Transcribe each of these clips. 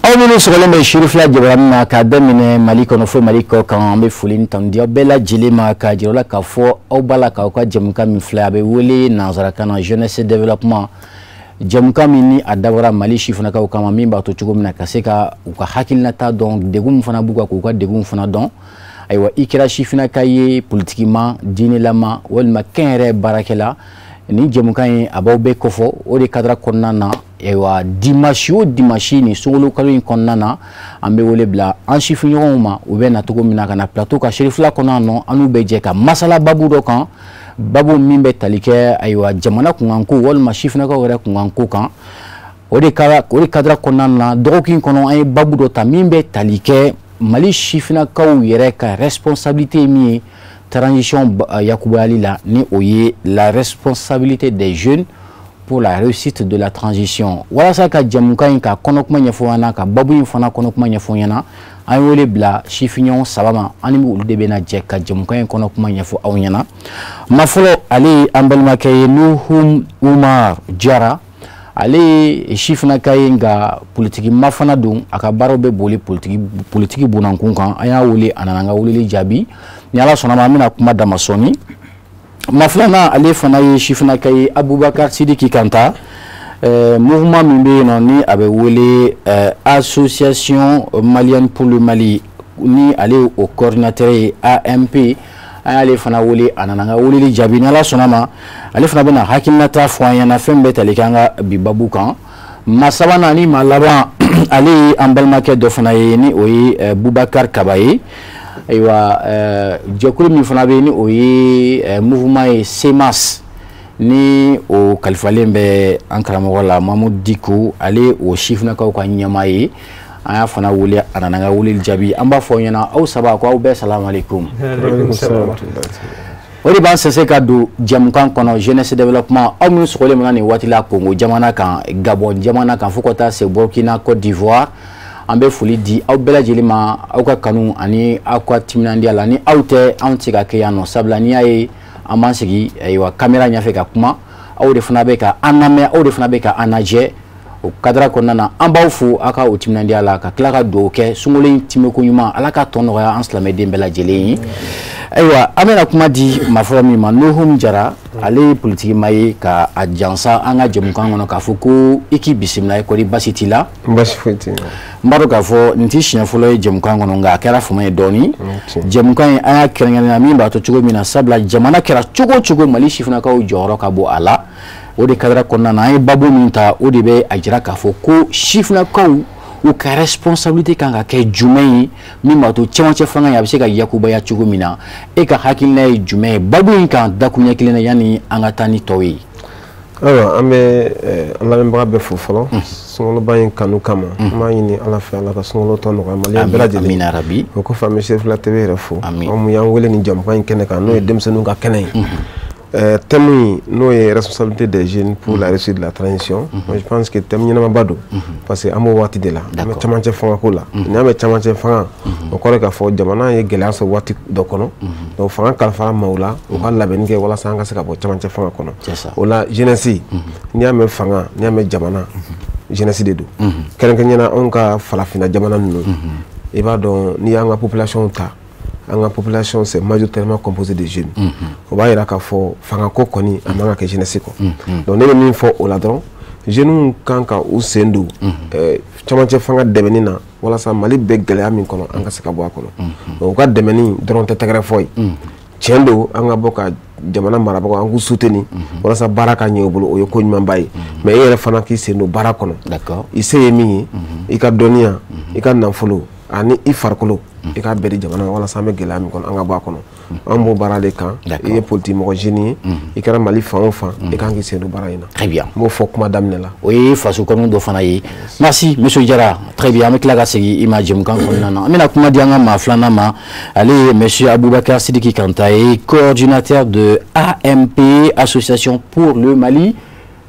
Aw minnu sɔgɔlen bɛ Cherifla jabarani na k'a daminɛ Mali kɔnɔ fo Mali kɔ kan, an bɛ foli ni tanu di aw bɛɛ lajɛlen ma k'a jira la k'a fɔ aw b'a la k'aw ka jɛmukan min filɛ, a bɛ wele nanzarakan na jeunesse développement, jɛmukan min ni a dabɔra Mali sifinnakaw kama, min b'a to cogo min na ka se ka u ka hakilinata dɔn, degun min fana b'u kan k'u ka degun fana dɔn. Ayiwa, i kɛra sifinnaka ye politikima, diinɛlama walima kɛnyɛrɛ baarakɛla, nin jɛmukan in a b'aw bɛɛ kofɔ. O de cadre kɔnɔna na, ayiwa, dimanche o dimanche nin sunkalo kalo in kɔnɔna na, an bɛ wele bila an sifinɲɔgɔnw ma, u bɛ na cogo min na ka na plateau kan Cherifla kɔnɔ nɔ, an n'u bɛ jɛ ka masala babu dɔ kan, babu min bɛ tali kɛ ayiwa jamana kunkanko walima sifinnakaw yɛrɛ kunkanko kan. O de cadre kɔnɔna na, dɔgɔkun in kɔnɔ an ye babu dɔ ta min bɛ tali kɛ Mali sifinnakaw yɛrɛ ka responsabilité ye min ye transition yakubayali la, ni o ye la responsabilité des jeunes pour la réussite de la transition. Walasa ka jɛmukan in ka kɔnɔkuma ɲɛfɔ ɲɛna, ka babu in fana kɔnɔkuma ɲɛfɔ ɲɛna, an ye wele bila sifinɲɔgɔn saba ma, an ni olu de bɛna jɛ ka jɛmukan in kɔnɔkuma ɲɛfɔ aw ɲɛna. Ma fɔlɔ, ale ye an balimakɛ ye Nuhum Umar Jara, ale ye sifinnaka ye nka politiki ma fana don, a ka baaraw bɛ boli politiki bunankun kan. An y'a wele, a nana an ka weleli jaabi, ni Ala sɔnna ma an bɛna kuma dama sɔɔni. Ma filanan, ale fana ye sifinnaka ye Abubakar Sidiki Kanta, mouvement min bɛ yen nɔ ni a bɛ wele Association malienne pour le Mali, ni ale ye o coordinateur ye AMP, an y'ale fana wele, a nana an ka weleli jaabi, ni Ala sɔnna ma ale fana bɛna hakilinata fɔ an ɲɛna fɛn bɛ tali kɛ an ka bi babu kan. Maa sabanan ni maa laban, ale ye an balimakɛ dɔ fana ye, ni o ye Bubakar Kaba ye. Ayiwa, jɛkulu min fana bɛ yen ni o ye mouvement ye CEMAS, ni o kalifalen bɛ an karamɔgɔ la Mamudu Diko, ale o sifinnakaw ka ɲɛmaa ye. An y'a fana wele, a nana an ka weleli jaabi. An b'a fɔ aw ɲɛna aw saba ko aw bɛɛ salamu aleykum. O de b'an sɛnsɛn ka don jɛmukan kɔnɔ jeunesse développement. Aw minnu sɔgɔlen bɛ nin waati la Congo jamana kan, Gabon jamana kan, fo ka taa se Burkina, Côte d'Ivoire, an bɛ foli di aw bɛɛ lajɛlen ma, aw ka kanu ani aw ka timinandiya la. Ni aw tɛ, anw tɛ se ka kɛ yan nɔ, sabula n'i y'a ye an b'an sigi ayiwa caméra ɲɛfɛ ka kuma, aw de fana bɛ ka an lamɛn, aw de fana bɛ ka an lajɛ. O cadre kɔnɔna na, an b'aw fo aw ka o timinandiya la, ka tila ka dugawu kɛ sunkalo in timiko ɲuman, Ala ka tɔ nɔgɔya an silamɛden bɛɛ lajɛlen ye. Ayiwa, an bɛna kuma di maa fɔlɔ min ma, Nuhum Jara, ale ye politiki maa ye ka a jansa an ka jɛmukan kɔnɔ k'a fɔ ko i k'i bisimila, i kɔri basi t'i la? Basi foyi tɛ n na. N b'a dɔn k'a fɔ nin tɛ siɲɛ fɔlɔ ye jɛmukan kɔnɔ, nka a kɛra fama ye dɔɔni. Jɛmukan in an y'a kɛrɛnkɛrɛnnenya min b'a to cogo min na, sabula jamana kɛra cogo o cogo Mali sifinnakaw jɔyɔrɔ ka bon a la. O de cadre kɔnɔna na, an ye babu min ta, o de bɛ a jira k'a fɔ ko sifinnakaw u ka responsabilité kan ka kɛ jumɛn ye, min b'a to cɛmancɛ fanga in a bɛ se ka yakubaya cogo min na. E ka hakilina ye jumɛn ye babu in kan dakuruɲɛ kelen na yanni an ka taa ni tɔw ye? Ayiwa, an bɛ an lamɛnbaga bɛɛ fo fɔlɔ sunkaloba in kanu kama. An b'a ɲini Ala fɛ, Ala ka sunkalo tɔ nɔgɔya Maliyɛn bɛɛ lajɛlen. Amina rabi. O kɔfɛ, an bɛ Cherifla TV yɛrɛ fo, anw mun y'an wele nin jɛmukan in kɛnɛ kan, n'o ye denmisɛnninw ka kɛnɛ ye. Thème n'o ye responsabilité des jeunes pour la réussite de la transition. Moi, je pense que thème ɲɛnamaba don, parce que an b'o waati de la, an bɛ camancɛ fanga ko la. N'i y'a mɛn camancɛ fanga, o kɔrɔ ye k'a fɔ jamana ye gɛlɛya sɔrɔ waati dɔ kɔnɔ, donc fanga kalifara maaw la u ka labɛnni kɛ walasa an ka se ka bɔ camancɛ fanga kɔnɔ. O la jeunesse, n'i y'a mɛn fanga, n'i y'a mɛn jamana, jeunesse de don. Kɛrɛnkɛrɛnnenya la anw ka farafinna jamana ninnu, i b'a dɔn n'i y'an ka population ta, an ka population c'est majoritairement composé de jeunes. O b'a yira k'a fɔ fanga ko kɔni a man ka kɛ jeunesse kɔ. Donc ne bɛ min fɔ o la dɔrɔn, jeunes kan ka u sen don camancɛ fanga dɛmɛni na walasa Mali bɛ gɛlɛya min kɔnɔ an ka se ka bɔ a kɔnɔ. Donc u ka dɛmɛni dɔrɔn tɛ tɛgɛrɛ fɔ ye. Tiɲɛ don, an ka bɔ ka jamana marabagaw an k'u soutenir walasa baara ka ɲɛ u bolo, o ye ko ɲumanba ye. Mais e yɛrɛ fana k'i sen don baara kɔnɔ. I se ye min ye, i ka dɔnniya, i ka nafolo, Ani i farikolo i k'a bɛɛ di jamana ma walasa an bɛ gɛlɛya min kɔnɔ an ka bɔ a kɔnɔ. An b'o baara de kan. I ye politique mɔgɔ jeune ye, i kɛra Mali fan o fan, i kan k'i sen don baara in na. Très bien. N b'o fɔ kuma daminɛ la. O ye faso kanu dɔ fana ye. Merci monsieur Jara. Très bien, an bɛ tila ka segin i ma jɛmukan kɔnɔna na. An bɛna kuma di an ka maa filanan ma. Ale ye monsieur Aboubacar Sidiki Kanta ye, coordinateur de AMP, Association pour le Mali.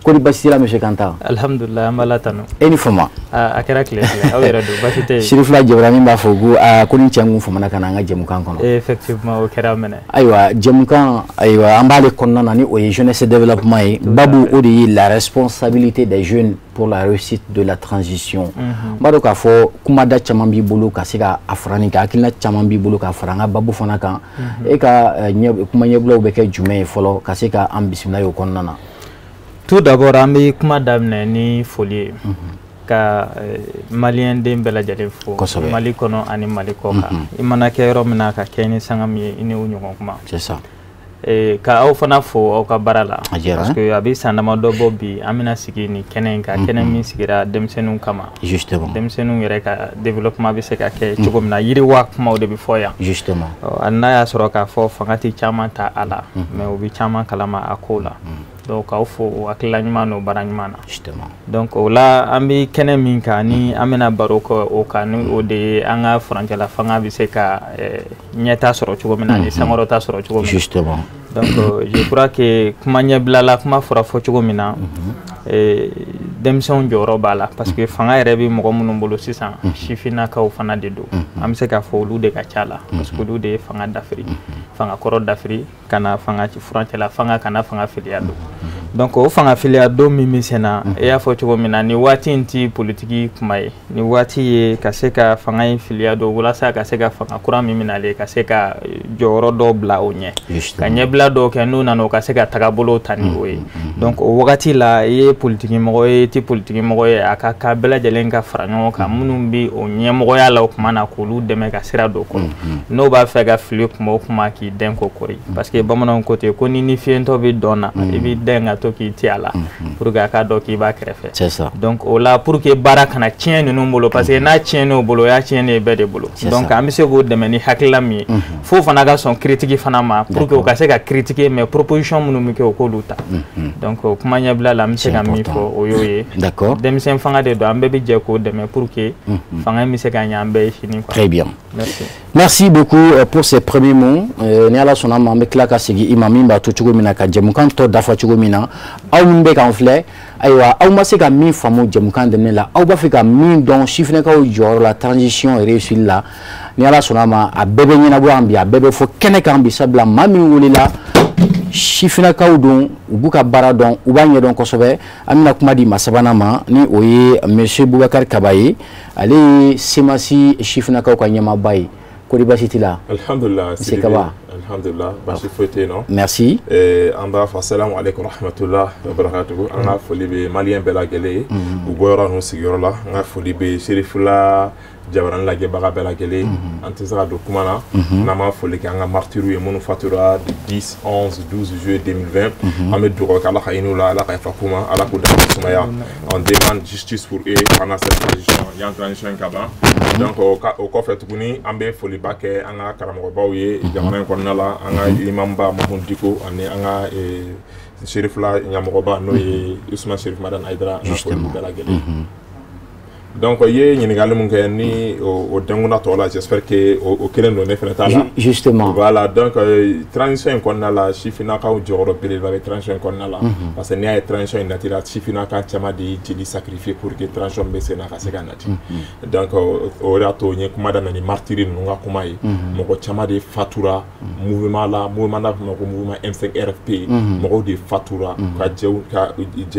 Kori baasi t'i la monsieur Kanta? Alhamdulillah, an b'Ala tanu. E ni fama. A kɛra tile fila, aw yɛrɛ don, baasi tɛ yen. Sirifila Jabarani b'a fɔ ko aa ko ni cɛ kun famana ka na an ka jɛmukan kɔnɔ. Effectivement, o kɛra minɛ. Ayiwa jɛmukan, ayiwa an b'ale kɔnɔna na ni o ye jeunesse développement ye. Babu o de ye la responsabilité des jeunes pour la réussite de la transition. N b'a dɔn k'a fɔ kumada caman b'i bolo ka se ka a fara nin kan, hakilina caman b'i bolo ka fara an ka babu fana kan. E ka kuma ɲɛbilaw bɛ kɛ jumɛn ye fɔlɔ ka se ka an bisimila o kɔnɔna na? Tout d'abord, an bɛ kuma daminɛ ni foli ye ka maliyɛn den bɛɛ lajɛlen fo Mali kɔnɔ ani Mali kɔ kan. I mana kɛ yɔrɔ min na ka kɛ ni sanga min ye, i ni o ɲɔgɔn kuma. C'est ça. Ka aw fana fo aw ka baara la, parce que a bɛ san damadɔ bɔ bi an bɛna sigi nin kɛnɛ in kan, kɛnɛ min sigira denmisɛnninw kama. Justement. Denmisɛnninw yɛrɛ ka développement bɛ se ka kɛ cogo min na, yiriwa kumaw de bɛ fɔ yan. Justement. Hali n'a y'a sɔrɔ k'a fɔ fanga tɛ caman ta a la, mais u bɛ caman kalama a kow la. Donc k'aw fo o hakilila ɲuman n'o baara ɲuman na. Justement. Donc o la an bɛ kɛnɛ min kan ni an bɛna baro kɛ o kan, ni o de ye an ka furancɛla fanga bɛ se ka ɲɛta sɔrɔ cogo min na ani sankɔrɔta sɔrɔ cogo min na. Justement. Donc je crois que kuma ɲɛbila la, kuma fɔra fɔ cogo min na, denmisɛnw jɔyɔrɔ b'a la, parce que fanga yɛrɛ bɛ mɔgɔ minnu bolo sisan, sifinnakaw fana de don. An bɛ se k'a fɔ olu de ka ca la, parce que olu de ye fanga dafiri, fanga kɔrɔ dafiri ka na fanga furancɛla fanga ka na fanga filiya don. Donc o fanga filiya don min bɛ sen na, i y'a fɔ cogo min na, nin waati in ti politiki kuma ye, nin waati ye ka se ka fanga in filiya don walasa ka se ka fanga kura min bɛ nalen ka se ka jɔyɔrɔ dɔw bila o ɲɛ, ka ɲɛbila dɔw kɛ n'u nana o ka se ka tagabolo ta ni o ye. Donc o wagati la, i ye politiki mɔgɔ ye, i ti politiki mɔgɔ ye, a ka kan bɛɛ lajɛlen ka fara ɲɔgɔn kan minnu bɛ o ɲɛmɔgɔya la o kuma na, k'olu dɛmɛ ka sira don kɔrɔ. N'o b'a fɛ ka fili kuma o kuma k'i dɛn ko kori, parce que bamananw ko ten ko ni fiyentɔ bɛ dɔn na, i b'i dɛn ka to k'i ti a la pour que a k'a dɔn k'i b'a kɛrɛfɛ. C'est ça. Donc o la pour que baara kana tiɲɛ ninnu bolo, parce que n'a tiɲɛn'o bolo, o y'a tiɲɛnen ye bɛɛ de bolo. Donc an bɛ se k'o dɛmɛ ni hakilila min ye, f'o fana ka sɔn critique fana ma pour que o ka se ka critiquer, mais proposition minnu bɛ kɛ o k'olu ta. Donc kuma ɲɛbila la, an bɛ se ka min fɔ o y'o ye. D'accord. Denmisɛn fanga de don, an bɛɛ bɛ jɛ k'o dɛmɛ pour que fanga in bɛ se ka ɲɛ an bɛɛ ye sini quoi. Très bien. Merci. Merci beaucoup pour ces premiers mots. Ni Ala sɔnna ma, an bɛ tila ka segin i ma min b'a to cogo min na ka jɛmukan tɔ dafa cogo min na. Aw minnu bɛ k'an filɛ, ayiwa aw ma se ka min faamu jɛmukan daminɛ la, aw b'a fɛ ka min dɔn sifinnakaw jɔyɔrɔ la transition réussite la, ni Ala sɔnna ma a bɛɛ bɛ ɲɛnabɔ yan bi, a bɛɛ bɛ fɔ kɛnɛ kan bi, sabula maa min welela sifinnakaw don, u b'u ka baara dɔn, u b'a ɲɛdɔn kosɛbɛ. An bɛna kuma di maa sabanan ma, ni o ye monsieur Boubacar Kaba ye. Ale ye CMAS sifinnakaw ka ɲɛmaaba ye. Kori baasi t'i la? Alhamdulillah. Monsieur Kaba. Alhamdulillah, baasi foyi tɛ yen nɔ. Merci. An b'a fɔ salamu aleykum rahmatulah wa barakatuhu. An ka foli bɛ maliyɛn bɛɛ lajɛlen ye u bɔyɔrɔ n'u sigiyɔrɔ la. An ka foli bɛ Serifula Jabarani lajɛbaga bɛɛ lajɛlen. An tɛ se ka don kuma na n'an ma foli kɛ an ka martyrs ye minnu fatura du 10, 11, 12 juillet 2020. An bɛ dugawu kɛ Ala ka hinɛ u la, Ala ka yafa k'u ma, Ala k'u da sumaya. On demande justice pour eux pendant cette transition, yan transition in ka ban. Donc o kɔfɛ tuguni, an bɛ foliba kɛ an ka karamɔgɔbaw ye jamana in kɔnɔna la, an ka imamba Mahmoud Dicko ani an ka Serifula ɲɛmɔgɔba n'o ye Usman Serif Madani Hayidara, an ka foli bɛɛ lajɛlen. Donc i ye ɲininkali mun kɛ ni o dɛnkuna tɔ la, j'espère que o kelen don ne fana t'a la. Justement. Voilà, donc transition in kɔnɔna la, sifinnakaw jɔyɔrɔ belebeleba bɛ transition in kɔnɔna la, parce que n'i y'a ye transition in natira, sifinnaka caman de ye jeli sacrifier pour que transition bɛ sen na ka se ka nati. Donc o de y'a to n ye kuma daminɛ ni martyrs ninnu ka kuma ye. Mɔgɔ caman de fatura mouvement la, mouvement n'a fɔ ma ko mouvement M5 RFP, mɔgɔw de fatura ka jɛ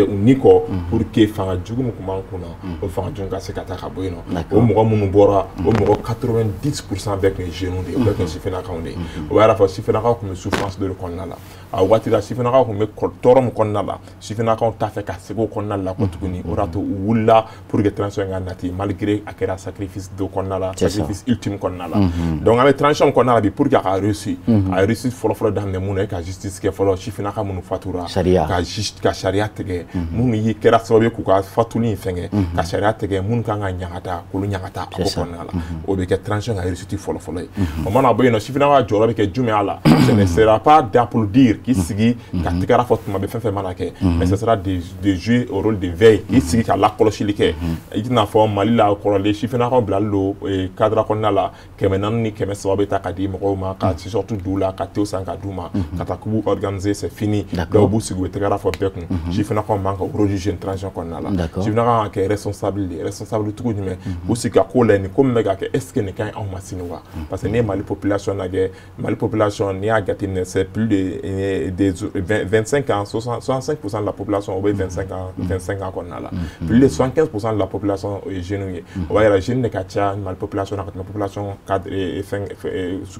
u ni kɔ pour que fanga jugu min tun b'an kunna, o fanga jugu ka se ka taa ka bɔ yen nɔ. O mɔgɔ minnu bɔra, o mɔgɔ 90% bɛɛ tun ye jeunes de ye, o bɛɛ tun ye sifinnakaw de ye. O b'a yira fɔ sifinnakaw tun bɛ souffrance dɔ de kɔnɔna la. A waati la sifinnakaw tun bɛ tɔɔrɔ min kɔnɔna la, sifinnakaw t'a fɛ ka segin o kɔnɔna la ko tuguni. O de y'a to u wulila pour que transition ka nati, malgré a kɛra sacrifice dɔ kɔnɔna la, sacrifice ultime kɔnɔna la. Donc an bɛ transition kɔnɔna la bi, pour que a ka réussir, a réussir fɔlɔ-fɔlɔ daminɛ mun na? E ka justice kɛ fɔlɔ, sifinnaka minnu fatura, ka sariya tigɛ minnu ye kɛra sababu ye k'u ka fatuli in fɛngɛ, ka sariya tigɛ minnu kan ka ɲangata, k'olu ɲangata a ko kɔnɔna la. O bɛ kɛ transition ka réussite fɔlɔ-fɔlɔ ye. O mana bɔ yen nɔ, sifinnaka jɔyɔrɔ bɛ kɛ jumɛn a la? Ce ne sera pas d'applaudir, k'i sigi ka tɛgɛrɛ fɔ tuma bɛɛ fɛn fɛn mana kɛ, mais ce sera de jouer au rôle de veille, k'i sigi ka lakɔlɔsili kɛ. I tɛna fɔ Mali la kɔrɔlen, sifinnakaw bilalen don cadre kɔnɔna la, 400 ni 300 bɛ ta ka di mɔgɔw ma, ka t-shirt d'u la, ka thé san ka d'u ma, ka taa coupe organiser, c'est fini. Dɔw b'u sigi, u bɛ tɛgɛrɛ fɔ bɛɛ kun. Sifinnakaw man ka rôle jouer transition kɔnɔna la. Sifinnakaw kan ka kɛ responsable de ye. Responsable cogo jumɛn? K'u sigi ka ko lajɛ, nin ko min bɛ ka kɛ, est ce que nin ka ɲi anw ma sini wa? Parce que n'i ye Mali population lajɛ, Mali population, n'i y'a jateminɛ, c'est plus de 25 ans, 65% de la population o bɛ 25 ans, 25 ans kɔnɔna la. Plus de 75% de la population o ye jeunes ye. O b'a yira jeunes de ka ca Mali population na ka tɛmɛ population cadre fɛn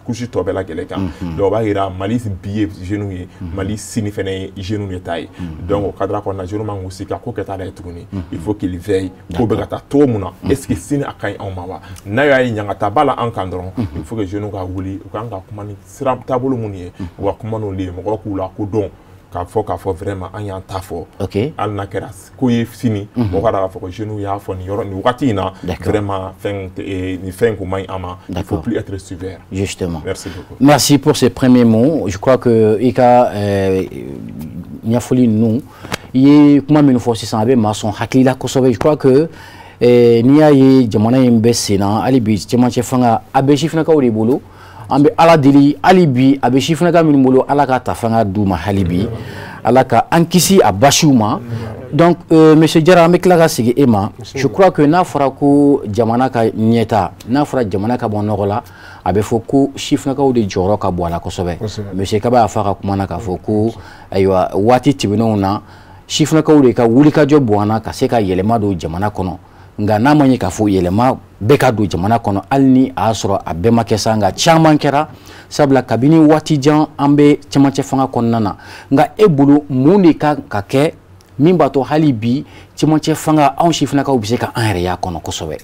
couche tɔ bɛɛ lajɛlen kan. Donc o b'a yira Mali bi ye jeunes ye, Mali sini fɛnɛ ye jeunes de ta ye. Donc o cadre kɔnɔna, jeunes man k'u sigi ka ko kɛta lajɛ tuguni. Il faut qu'il veille ko bɛ ka taa cogo mun na, est ce que sini a ka ɲi anw ma wa? N'a y'a ye ɲangata b'a la an kan dɔrɔn, il faut que jeunes ka wuli. U kan ka kuma ni sira taabolo minnu ye, u ka kuma n'olu ye, mɔgɔw k'u la ko dɔn k'a fɔ vraiment an y'an ta fɔ. Hali n'a kɛra ko ye sini, mɔgɔ ka k'a fɔ ko jeunes y'a fɔ nin yɔrɔ nin wagati in na, vraiment fɛn nin fɛn in kun man ɲi an ma. Il faut plus être sévère. Justement. Merci beaucoup. Merci pour ces premiers mots. Je crois que i ka ɲɛfɔli ninnu, i ye kuma minnu fɔ sisan, a bɛ maa sɔn hakili la kosɛbɛ. Je crois que n'i y'a ye jamana in bɛ sen na hali bi, cɛmancɛ fanga a bɛ sifinnakaw de bolo. An bɛ Ala deli hali bi, a bɛ sifinnaka minnu bolo, Ala ka ta fanga d'u ma hali bi, Ala ka an kisi a basiw ma. Donc monsieur Jara, an bɛ tila ka segin e ma. Je crois que n'a fɔra ko jamana ka ɲɛta, n'a fɔra jamana ka bɔ nɔgɔ la, a bɛ fɔ ko sifinnakaw de jɔyɔrɔ ka bon a la kosɛbɛ. Monsieur Kaba y'a fɔ a ka kuma na k'a fɔ ko ayiwa, waati tɛmɛnenw na, sifinnakaw de ka wulikajɔ bonyana ka se ka yɛlɛma don jamana kɔnɔ. Nka n'a ma ɲɛ k'a fɔ yɛlɛma bɛɛ ka don jamana kɔnɔ, hali ni a y'a sɔrɔ a bɛɛ ma kɛ sa, nka caman kɛra, sabula kabini waati jan an bɛ cɛmancɛ fanga kɔnɔna na. Nka e bolo, mun de kan ka kɛ min b'a to hali bi cɛmancɛ fanga, anw sifinnakaw bɛ se ka an yɛrɛ y'a kɔnɔ kosɛbɛ?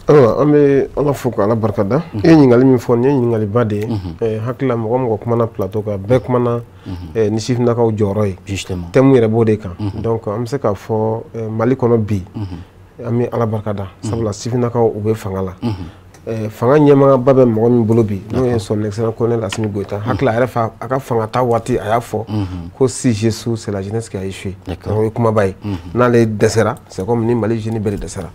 Ayiwa, an bɛ Ala fo k'Ala barika da. I ye ɲininkali min fɔ, nin ye ɲininkaliba de ye. Hakili la, mɔgɔ mɔgɔ kumana plateau kan, bɛɛ kumana ni sifinnakaw jɔyɔrɔ ye. Thème yɛrɛ b'o de kan. Donc an bɛ se k'a fɔ Mali kɔnɔ bi, an bɛ Ala barika da, sabula sifinnakaw u bɛ fanga la. Fanga ɲɛmagaba bɛ mɔgɔ min bolo bi, n'o ye son excellence colonel Assimi Goïta. Hakili a yɛrɛ fa, a ka fanga ta waati, a y'a fɔ ko si j'échoue, c'est la jeunesse qui a échoué. O ye kumaba ye. N'ale dɛsɛra, c'est comme ni Mali jeune bɛɛ de dɛsɛra.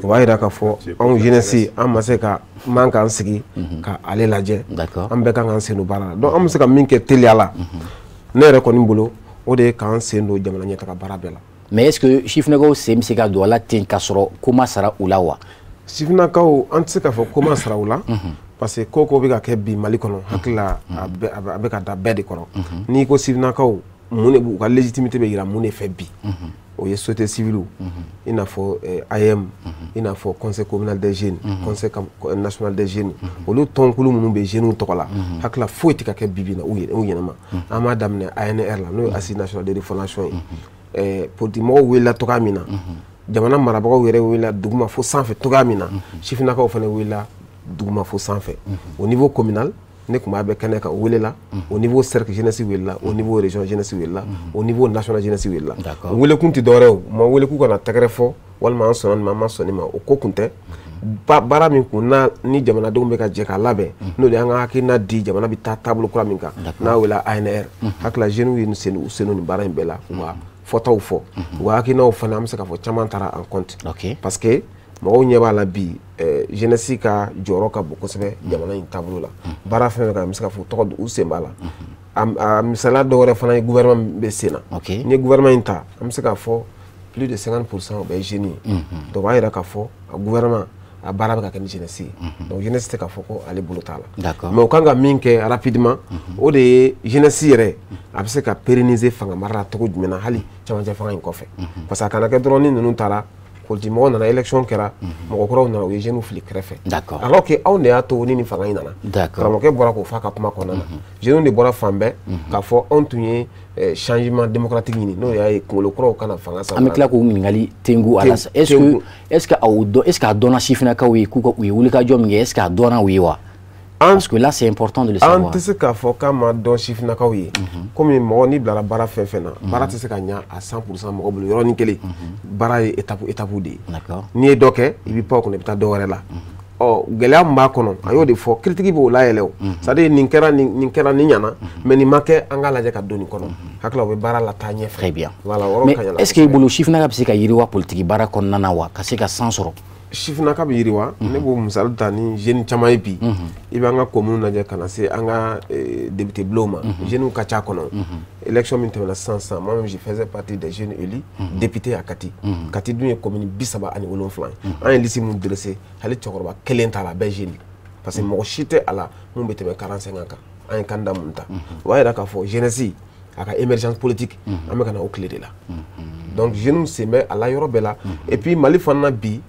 O b'a yira k'a fɔ anw jeunesse, an ma se ka man k'an sigi ka ale lajɛ, an bɛɛ kan k'an sen don baara la. Donc an bɛ se ka min kɛ teliya la, ne yɛrɛ kɔni bolo, o de ye k'an sen don jamana ɲɛtaga baara bɛɛ la. Mais est ce que sifinnakaw sen bɛ se ka don a la ten k'a sɔrɔ ko ma sara u la wa? Sifinnakaw, an tɛ se k'a fɔ ko ma sara u la, parce que ko ko bɛ ka kɛ bi Mali kɔnɔ, hakili la a bɛ ka da bɛɛ de kɔrɔ. N'i ko sifinnakaw, mun de b'u ka légitimité bɛ yira mun de fɛ bi? O ye société civile, i n'a fɔ AEEM, i n'a fɔ conseil communal des jeunes, conseil national des jeunes, olu tɔnkulu minnu bɛ jeunes tɔgɔ la. Hakili la foyi tɛ ka kɛ bi bi in na u ɲɛnama. An b'a daminɛ ANR la, n'o ye Assise nationale de refondation ye. Politique mɔgɔw wulila cogoya min na, jamana marabagaw yɛrɛ wulila duguma fo sanfɛ cogoya min na, sifinnakaw fana wulila duguma fo sanfɛ. Au niveau communal, ne tun b'a bɛɛ kɛnɛ kan, o welela. Au niveau cercle, jeunesse welela. Au niveau région, jeunesse welela. Au niveau national, jeunesse welela. O welekun tɛ dɔwɛrɛ ye, o ma wele k'u kana tɛgɛrɛ fɔ walima an sɔnna nin ma, an ma sɔn nin ma, o ko kun tɛ. Baara min kun na ni jamanadenw bɛ ka jɛ k'a labɛn, n'o de y'an ka hakilina di jamana bɛ taa taabolo kura min kan, n'a wele ANR. Hakili la jeunes ye u sen don nin baara in bɛɛ la, u ka fɔtaw fɔ, u ka hakilinaw fana, an bɛ se k'a fɔ caman taara en compte, parce que mɔgɔw ɲɛ b'a la bi, jeunesse ka jɔyɔrɔ ka bon kosɛbɛ jamana in taabolo la. Baara fɛn fɛn kan, an bɛ se k'a fɔ tɔgɔ u sen b'a la. A misaliya dɔ wɛrɛ fana ye gouvernement bɛ sen na. N'i ye gouvernement in ta, an bɛ se k'a fɔ plus de 50% o bɛɛ ye jeunes ye. Donc o b'a yira k'a fɔ a gouvernement a baara bɛ ka kɛ ni jeunesse ye. Donc jeunesse tɛ k'a fɔ ko ale bolo t'a la. Mais o kan ka min kɛ rapidement, o de ye jeunesse yɛrɛ a bɛ se ka pérenniser fanga mara la cogo jumɛn na hali cɛmancɛ fanga in kɔfɛ, parce que a kana kɛ dɔrɔn ni ninnu taara ko Politique mɔgɔw nana, élection kɛra, mɔgɔ kuraw nana, u ye jeunes fili kɛrɛfɛ. D'accord. Alors que anw de y'a to ni nin fanga in nana. D'accord. Karamɔgɔkɛ bɔra k'o fɔ a ka kuma kɔnɔna na. Jeunes de bɔra fan bɛɛ k'a fɔ anw tun ye changement démocratique ɲini, n'o y'a ye kunkolo kuraw kana fanga san. An bɛ tila k'o ɲininkali tengu a la. Est-ce que aw dɔn, est-ce que a dɔnna sifinnakaw ye k'u ka u ye wulikajɔ min kɛ, est-ce que a dɔnna u ye wa? Parce que là, c'est important de le savoir. An tɛ se k'a fɔ k'a ma dɔn sifinnakaw ye. Komi mɔgɔ n'i bilara baara fɛn fɛn na, baara tɛ se ka ɲa à 100% mɔgɔ bolo yɔrɔnin kelen. Baara ye étape étape de ye. D'accord. N'i ye dɔ kɛ, i bɛ pan o kunna, i bɛ taa dɔ wɛrɛ la. Ɔ, gɛlɛya min b'a kɔnɔ, a y'o de fɔ, critique b'o layɛlɛ o. C'est à dire nin kɛra, nin kɛra, nin ɲɛna, mais nin ma kɛ, an k'a lajɛ ka don nin kɔnɔ. Hakili la, o bɛ baara la taa ɲɛfɛ. Très bien. Voilà, o yɔrɔ Mais ka ɲi la. est-ce que i bolo sifinnaka bɛ se ka yiriwa politique baara kɔnɔna na wa, ka se ka san sɔrɔ? Sifinnaka bɛ yiriwa. Ne b'o misali ta ni jeune caman ye bi. I bɛ an ka commune lajɛ ka na se an ka député bulonw ma, jeunes ka ca kɔnɔ. Élection min tɛmɛna sisan sisan, moi même je faisais partie des jeunes élus députés à Kati. Kati dun ye commune 37 ye. An ye liste mun dressé, hali cɛkɔrɔba kelen t'a la, a bɛɛ jeune, parce que mɔgɔ si tɛ a la mun bɛ tɛmɛ 45 ans kan. An ye candidat mun ta, o b'a yira k'a fɔ jeunesse a ka émergence politique, an bɛ ka na o tile de la. Donc jeunes sen bɛ a la yɔrɔ bɛɛ la. Et puis Mali fana na bi,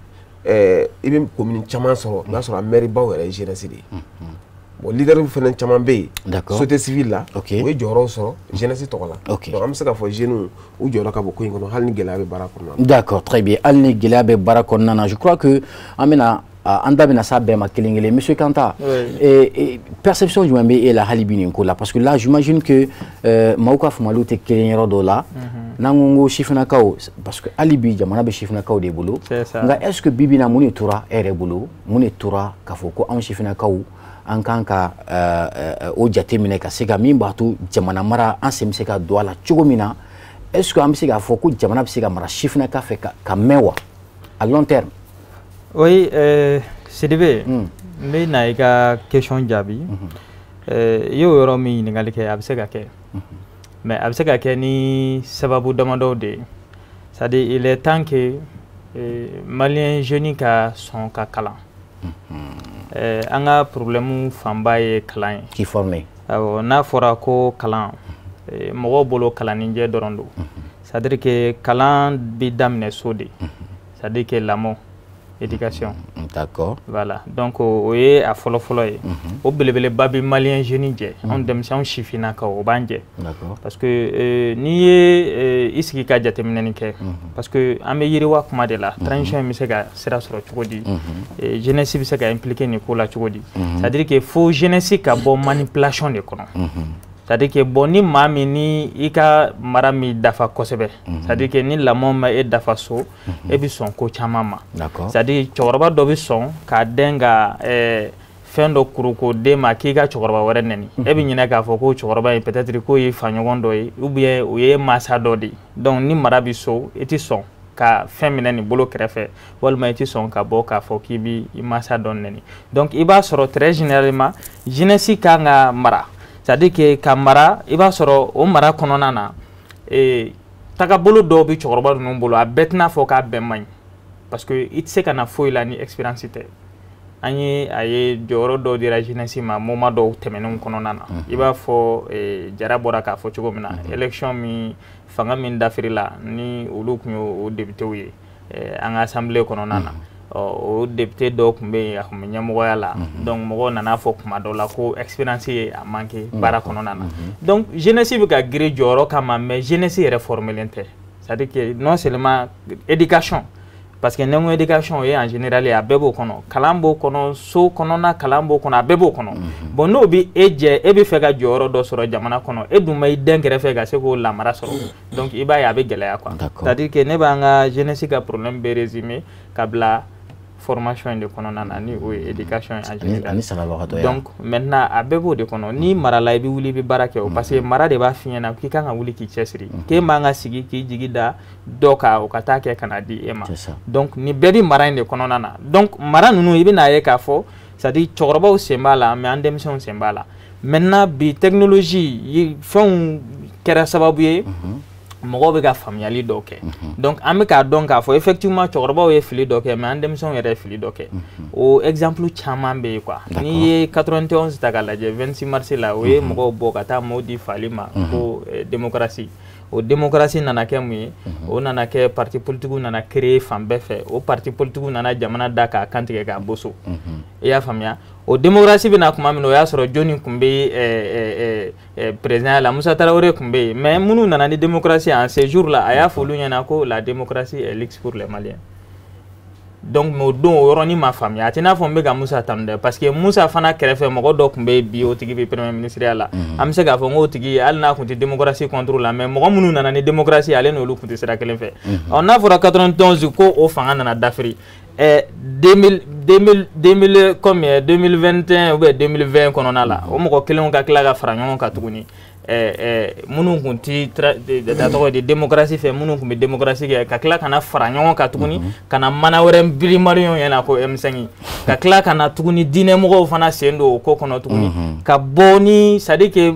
i bɛ commune caman sɔrɔ, i b'a sɔrɔ a maire baw yɛrɛ ye jeunesse de ye. Bon, leader fana caman bɛ yen société civile la, o ye jɔyɔrɔw sɔrɔ jeunesse tɔgɔ la. Donc an bɛ se k'a fɔ jeunes u jɔyɔrɔ ka bon ko in kɔnɔ, hali ni gɛlɛya bɛ baara kɔnɔna na. D'accord, très bien. Hali ni gɛlɛya bɛ baara kɔnɔna na, je crois que an bɛna an da bɛna s'a bɛɛ ma kelen kelen. Monsieur Kanta, perception jumɛn bɛ e la hali bi nin ko la? Parce que là, j'imagine que maaw ka faamuyaliw tɛ kelen yɔrɔ dɔw la. N'an ko sifinnakaw, parce que hali bi jamana bɛ sifinnakaw de bolo. Nka est-ce que bi bi in na, mun de tora e yɛrɛ bolo? Mun de tora k'a fɔ ko anw sifinnakaw an kan ka o jate minɛ ka se ka min b'a to jamana mara an sen bɛ se ka don a la cogo min na? Est-ce que an bɛ se k'a fɔ ko jamana bɛ se ka mara sifinnaka fɛ ka mɛn wa, à long terme? Oui, Sidibé, n bɛ na i ka question jaabi. I y'o yɔrɔ min ɲininkali kɛ, a bɛ se ka kɛ. Mais a bɛ se ka kɛ ni sababu damadɔw de ye. C'est-à-dire il est temps que Malien jeune ka sɔn ka kalan. An ka problème fanba ye kalan ye. K'i former. Awɔ, n'a fɔra ko kalan, mɔgɔw bolo kalanninjɛ dɔrɔn don. C'est-à-dire que kalan bɛ daminɛ so de. C'est-à-dire que lamɔ, éducation. D'accord. Voilà. Donc o ye a fɔlɔ fɔlɔ ye. O belebeleba bɛ Malien jeune jɛ. Anw denmisɛnw sifinnakaw, o b'an jɛ. D'accord. Parce que n'i ye i sigi ka jateminɛni kɛ, parce que an bɛ yiriwa kuma de la, transition in bɛ se ka sira sɔrɔ cogo di, jeunesse bɛ se ka impliquer nin ko la cogo di. C'est-à-dire que fo jeunesse ka bɔ manipulation de kɔnɔ. C'est-à-dire que bon, ni maa min ni i ka mara min dafa kosɛbɛ, c'est-à-dire que ni lamɔ ma e dafa so, e bɛ sɔn ko caman ma. C'est-à-dire cɛkɔrɔba dɔ bɛ sɔn k'a den ka fɛn dɔ kuru k'o den ma k'i ka cɛkɔrɔba wɛrɛ nɛni, e bɛ ɲinɛ k'a fɔ ko cɛkɔrɔba in peut-être k'o ye faɲɔgɔn dɔ ye ou bien o ye mansa dɔ de ye. Donc ni mara bɛ so, i tɛ sɔn ka fɛn minɛ nin bolo kɛrɛfɛ, walima i tɛ sɔn ka bɔ k'a fɔ k'i b'i mansa dɔ nɛni. Donc i b'a sɔrɔ très généralement jeunesse kan ka mara. C'est-à-dire que ka mara, i b'a sɔrɔ o mara kɔnɔna na, tagabolo dɔw bɛ cɛkɔrɔba ninnu bolo, a bɛɛ tɛna fɔ k'a bɛɛ man ɲi, parce que i tɛ se ka na foyi la ni expérience tɛ. An ye a ye jɔyɔrɔ dɔw dira jeunesse ma moment dɔw tɛmɛnenw kɔnɔna na. I b'a fɔ Jara bɔra k'a fɔ cogo min na, élection min fanga min dafiri la, ni olu tun y'o députéw ye an ka assemblée kɔnɔna na. O député dɔw tun bɛ yen, a tun bɛ ɲɛmɔgɔya la. Donc mɔgɔw nana fɔ kuma dɔw la ko expérience ye a manqué baara kɔnɔna na. Donc jeunesse bɛ ka girin jɔyɔrɔ kama, mais jeunesse yɛrɛ formelen tɛ. C'est-à-dire que non seulement éducation, parce que ni n ko éducation, o ye en général ye, a bɛɛ b'o kɔnɔ, kalan b'o kɔnɔ, so kɔnɔna kalan b'o kɔnɔ, a bɛɛ b'o kɔnɔ. Bon, n'o bɛ e jɛ, e bɛ fɛ ka jɔyɔrɔ dɔ sɔrɔ jamana kɔnɔ, e dun ma i den kɛrɛfɛ ka se k'o lamara sɔrɔ, donc i b'a ye a bɛ gɛlɛya quoi. C'est-à-dire que ne b'an ka jeunesse ka problème bɛɛ résumer ka bila formation in de kɔnɔna na, ni o ye éducation en général. Ani sarabagatɔya. Donc maintenant a bɛɛ b'o de kɔnɔ. N'i marala, i bɛ wuli, i bɛ baara kɛ o, parce que mara de b'a f'i ɲɛna k'i kan ka wuli k'i cɛsiri, k'e man ka sigi k'i jigi da dɔ kan o ka taa kɛ ka na di e ma. Donc nin bɛɛ bɛ mara in de kɔnɔna na. Donc mara ninnu, i bɛna ye k'a fɔ c'est à dire cɛkɔrɔbaw sen b'a la, mais an denmisɛnw sen b'a la. Maintenant bi technologie fɛnw kɛra sababu ye, mɔgɔw bɛ ka faamuyali dɔw kɛ. Donc an bɛ k'a dɔn k'a fɔ effectivement cɛkɔrɔbaw ye fili dɔ kɛ, mais an denmisɛnw yɛrɛ ye fili dɔ kɛ. O exemple caman bɛ yen quoi. N'i ye 91 ta k'a lajɛ, 26 mars la, o ye mɔgɔw bɔ ka taa maaw di fali ma ko démocratie. O démocratie nana kɛ mun ye? O nana kɛ parti politique nana créer fan bɛɛ fɛ. O parti politique nana jamana da k'a kantigɛ k'a boso. I y'a faamuya? O démocratie bɛna tuma min na, o y'a sɔrɔ jɔnni tun bɛ président la? Musa Tarawele tun bɛ yen. Mais minnu nana ni démocratie en ces jours là, a y'a fɔ olu ɲɛna ko la démocratie est luxe pour les Maliens. Donc mais o don, o yɔrɔnin ma faamuya. A tɛ n'a fɔ n bɛ ka Musa tanu dɛ, parce que Musa fana kɛrɛfɛ mɔgɔ dɔ tun bɛ yen bi, o tigi bɛ premier ministre ya la. An bɛ se k'a fɔ n k'o tigi, hali n'a tun tɛ démocratie contre la, mais mɔgɔ minnu nana ni démocratie, ale n'olu tun tɛ sira kelen fɛ. Ɔ, n'a fɔra 91 ko o fanga nana dafiri, 2000 2000 combien, 2021 ou bien 2020 kɔnɔna la, o mɔgɔ kelenw ka tila ka fara ɲɔgɔn kan tuguni, minnu tun ti da tɔgɔ di démocratie fɛ, minnu tun bɛ démocratie kɛ, ka tila ka na fara ɲɔgɔn kan tuguni, ka na mana wɛrɛ biri maliyɛnw ɲɛna ko M5, ka tila ka na tuguni diinɛmɔgɔw fana sen don o ko kɔnɔ tuguni, ka bɔ ni, c'est à dire que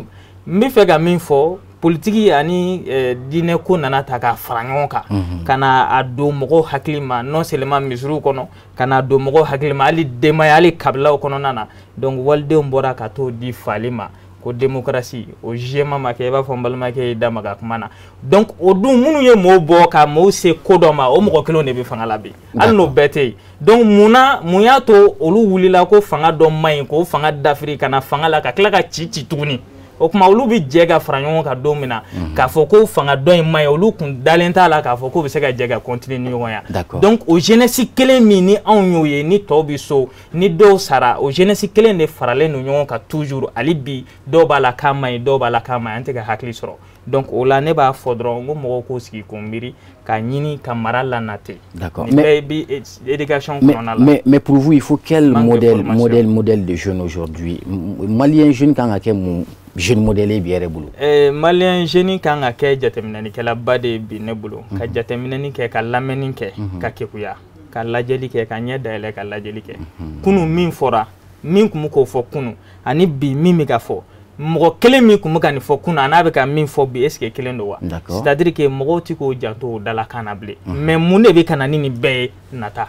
n bɛ fɛ ka min fɔ, politiki ani diinɛ ko nana ta ka fara ɲɔgɔn kan, ka na a don mɔgɔw hakili ma, non seulement misiriw kɔnɔ, ka na don mɔgɔw hakili ma hali denbaya, hali kabilaw kɔnɔna na. Donc walidenw bɔra ka t'o di fali ma ko démocratie. O jugement ma kɛ i b'a fɔ n balimakɛ y'i da maga kuma na. Donc o dun, minnu ye mɔɔw bɔ ka mɔɔw se ko dɔ ma, o mɔgɔ kelenw de bɛ fanga la bi, hali n'o bɛɛ tɛ yen. Donc munna, mun y'a to olu wulila ko fanga dɔ man ɲi, k'o fanga dafiri ka na fanga la, ka tila ka ci ci tuguni? O tuma olu bɛ jɛ ka fara ɲɔgɔn kan don min na k'a fɔ ko fanga dɔ in man ɲi, olu kun dalen t'a la k'a fɔ k'u bɛ se ka jɛ ka continuer ni ɲɔgɔn ye. Donc o jeunesse kelen min ni anw y'o ye, ni tɔw bɛ so, ni dɔw sara, o jeunesse kelen de faralen don ɲɔgɔn kan toujours. Hali bi dɔw b'a la k'a man ɲi, dɔw b'a la k'a man ɲi, an tɛ ka hakili sɔrɔ. Donc o la, ne b'a fɔ dɔrɔn n ko mɔgɔw k'o sigi k'o miiri k'a ɲini ka mara lana ten. D'accord. Nin bɛɛ bi éducation kɔnɔna la. Mais pour vous, il faut quel modèle de jeune aujourd'hui? Malien jeune kan ka kɛ mun jeune modèle ye bi yɛrɛ bolo? Malien jeune kan ka kɛ jateminɛlikɛlaba de ye bi ne bolo, ka jateminɛni kɛ, ka lamɛnni kɛ, ka kekuya, ka lajɛli kɛ, ka ɲɛ dayɛlɛ, ka lajɛli kɛ. Kunun min fɔra, min tun bɛ k'o fɔ kunun ani bi min bɛ ka fɔ, mɔgɔ kelen min tun bɛ ka nin fɔ kunun a n'a bɛ ka min fɔ bi, est ce que kelen don wa? C'est à dire que mɔgɔw ti k'o janto o dalakan na bilen. Mais mun de bɛ ka na ni nin bɛɛ ye? Nata,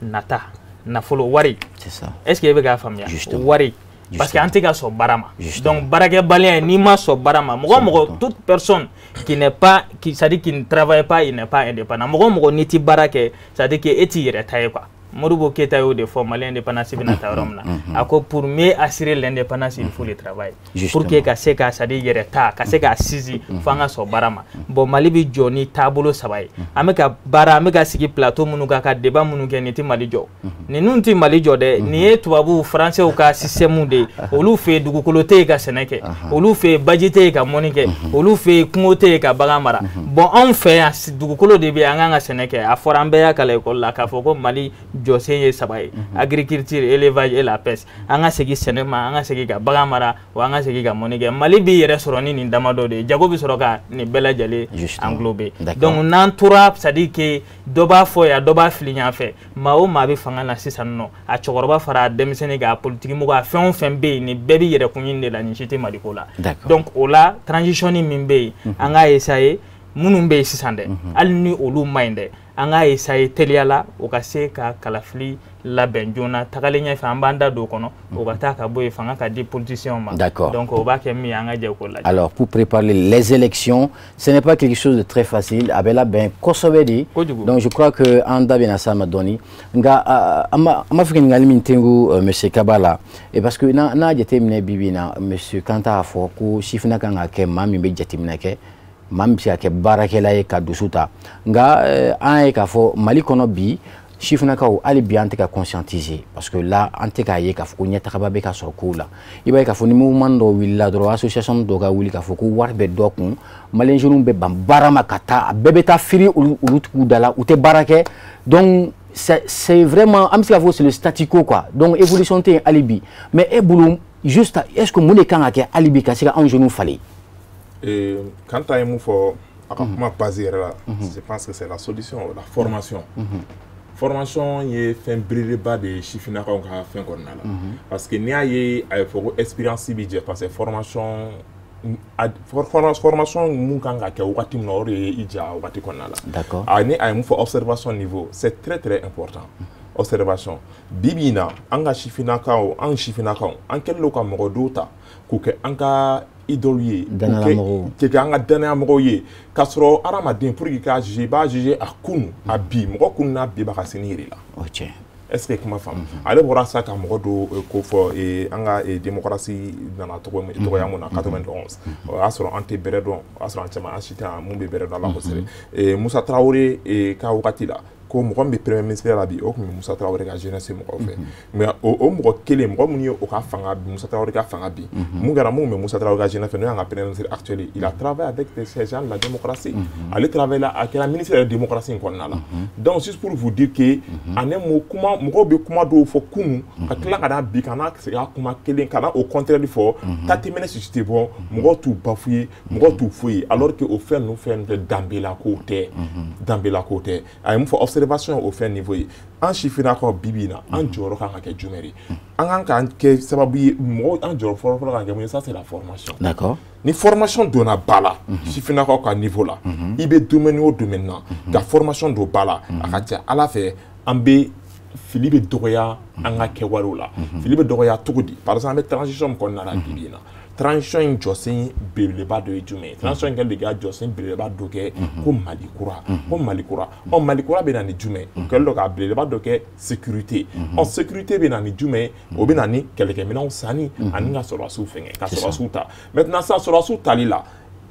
nata, nafolo, wari. C'est ça. Est ce que e bɛ k'a faamuya? Wari, parce que an tɛ ka sɔn baara ma. Donc baarakɛbaliya, n'i ma sɔn baara ma, mɔgɔ mɔgɔ, toute personne qui n'est pas qui, c'est à dire qui ne travaille pas, il n'est pas indépendant. Mɔgɔ mɔgɔ n'i ti baara kɛ, c'est à dire que e t'i yɛrɛ ta ye quoi. Modibo Keïta y'o de fɔ Mali indépendance bɛna taa yɔrɔ min na. A ko pour mieux assurer l'indépendance, il faut le travail. Pour que ka se ka, c'est à dire yɛrɛ ta, ka se k'a sinsin, fo an ka sɔn baara ma. Bon, Mali bɛ jɔ ni taabolo saba ye. An bɛ ka baara, an bɛ ka sigi plateau minnu kan, ka débat minnu kɛ, nin tɛ Mali jɔ. Ninnu tɛ Mali jɔ dɛ. Nin ye tubabuw, français ka système de ye. Olu fɛ yen, dugukolo tɛ yen ka sɛnɛ kɛ. Olu fɛ yen, baji tɛ yen ka mɔnni kɛ. Olu fɛ yen, kungo tɛ yen ka bagan mara. Bon, anw fɛ yan, dugukolo de bɛ yen, an kan ka sɛnɛ kɛ. A fɔra, an bɛɛ y'a kalan école la k'a fɔ ko Mali jɔsen ye saba ye: agriculture, élevage et la pêche. An ka segin sɛnɛ ma, an ka segin ka bagan mara wa, an ka segin ka mɔnni kɛ. Mali b'i yɛrɛ sɔrɔ ni nin damadɔ de ye. Jago bɛ sɔrɔ ka nin bɛɛ lajɛlen englober. Donc n'an tora, c'est à dire que dɔ b'a fɔ yan, dɔ b'a fili ɲɔgɔn fɛ, maa o maa bɛ fanga na sisan nɔ, a cɛkɔrɔba fara a denmisɛnnin kan, a politique mɔgɔ, a fɛn o fɛn bɛ yen, nin bɛɛ bɛ yɛrɛkun ɲini de la, nin si tɛ Maliko la. Donc o la, transition min bɛ yen, an k'a essayer, minnu bɛ yen sisan dɛ, hali ni olu ma ɲi dɛ, an k'a essayer teliya la o ka se ka kalafili labɛn joona. Tagalen ɲɛfɛ, an b'an da don o kɔnɔ, o ka taa ka bɔ yen, fanga ka di politiciens ma. Donc o b'a kɛ min ye, an ka jɛ k'o lajɛ. Alors, pour préparer les élections, ce n'est pas quelque chose de très facile. A bɛ labɛn kosɛbɛ de. Kojugu. Donc je crois que an da bɛna s'a ma dɔɔni. Nka an b'a fɛ ka ɲininkali min tengu monsieur Kaba la, et parce que n'a jateminɛ bi bi in na, monsieur Kanta y'a fɔ ko sifinna kan ka kɛ maa min bɛ jateminɛ kɛ, maa min bɛ se ka kɛ baarakɛla ye ka dusu ta. Nka an ye k'a fɔ Mali kɔnɔ bi, sifinnakaw, hali bi an tɛ ka conscientiser, parce que là an tɛ k'a ye k'a fɔ ko ɲɛtagaba bɛ ka sɔrɔ kow la. I b'a ye k'a fɔ ni mouvement dɔw wulila dɔrɔn, association dɔw ka wuli k'a fɔ ko wari bɛ dɔ kun, malien jeunes bɛ ban baara ma ka taa, a bɛɛ bɛ taa firi olu tigiw da la, u tɛ baara kɛ. Donc c'est vraiment, an bɛ se k'a fɔ c'est le statu quo quoi. Donc évolution tɛ yen hali bi. Mais e bolo, juste, est-ce que mun de kan ka kɛ hali bi ka se ka anw jeunes falen? Kanta ye mun fɔ a ka kuma base yɛrɛ la, je pense que c'est la solution, la formation. Formation ye fɛn belebeleba de ye sifinnakaw ka fɛn kɔnɔna la, parce que n'i y'a ye a ye fɔ ko expérience bi jɛ, parce que formation mun kan ka kɛ wagati min na, o de ye i ja wagati kɔnɔna la. D'accord. Ani a ye mun fɔ observation niveau, c'est très très important. Observation bi bi in na, an ka sifinnakaw, an sifinnakaw, an kɛlen don ka mɔgɔ dɔw ta k'o kɛ an ka idole ye, k'o kɛ an ka danayamɔgɔw ye, k'a sɔrɔ hadamaden, pour que k'a juger, i b'a juger a kunu a bi, mɔgɔ kun n'a bi b'a ka sini yir'i la. O tiɲɛ. Est ce que kuma faamu? Ale bɔra sa ka mɔgɔ dɔw ko fɔ, an ka démocratie nana tɔgɔya mun na 91, o y'a sɔrɔ an tɛ bɛrɛ dɔn, o y'a sɔrɔ an caman, an si tɛ yan mun bɛ bɛrɛ dɔn a la kosɛbɛ. Musa Tarawele ka wagati la, ko mɔgɔ min bɛ premier ministre la bi, o tun bɛ Musa Tarawele ka jeunesse mɔgɔw fɛ. Mais o mɔgɔ kelen, mɔgɔ minnu ye o ka fanga, Musa Tarawele ka fanga bi, mun kɛra? Mun bɛ Musa Tarawele ka jeunesse fɛ, n'o y'an ka premier ministre actuel, il a travaillé avec ces gens de la démocratie. Ale travaille la, a kɛra ministre de la démocratie in kɔnɔna la. Donc juste pour vous dire que en un mot, kuma mɔgɔw bɛ kuma dɔw fɔ kunun, ka tila ka na bi ka na segin a kuma kelen ka na au contraire fɔ, ta tɛ mɛnɛ, sisi tɛ bɔ, mɔgɔw t'u bafouer, mɔgɔw t'u foyi, alors que o fɛn ninnu, fɛn tɛ, danbela kow tɛ, danbela kow tɛ. A ye mun fɔ? Observation, o fɛn niveau ye. An sifinnakaw, bi bi in na, an jɔyɔrɔ kan ka kɛ jumɛn de ye? An kan k'an kɛ sababu ye mɔgɔw, an jɔyɔrɔ fɔlɔ fɔlɔ kan ka kɛ mun ye? Ça, c'est la formation. Ni formation donna ba la sifinnakaw ka niveau la, i bɛ domaine o domaine na, ka formation don ba la, a ka ca Ala fɛ, an bɛ fili bɛ dɔgɔya an ka kɛwalew la. Fili bɛ dɔgɔya cogo di? Par exemple, an bɛ transition min kɔnɔna la bi bi in na, transition in jɔsen belebeleba dɔ ye jumɛn ye? Transition in kɛlen de ka jɔsen belebeleba dɔ kɛ ko Mali kura, ko Mali kura. Ɔ, Mali kura bɛ na ni jumɛn ye? O kɛlen don ka belebeleba dɔ kɛ sécurité. Ɔ, sécurité bɛ na ni jumɛn ye? O bɛ na ni kɛlɛkɛminɛnw sanni ani ka sɔrɔdasiw fɛngɛ, ka sɔrɔdasiw ta. Maintenant sisan, sɔrɔdasiw tali la,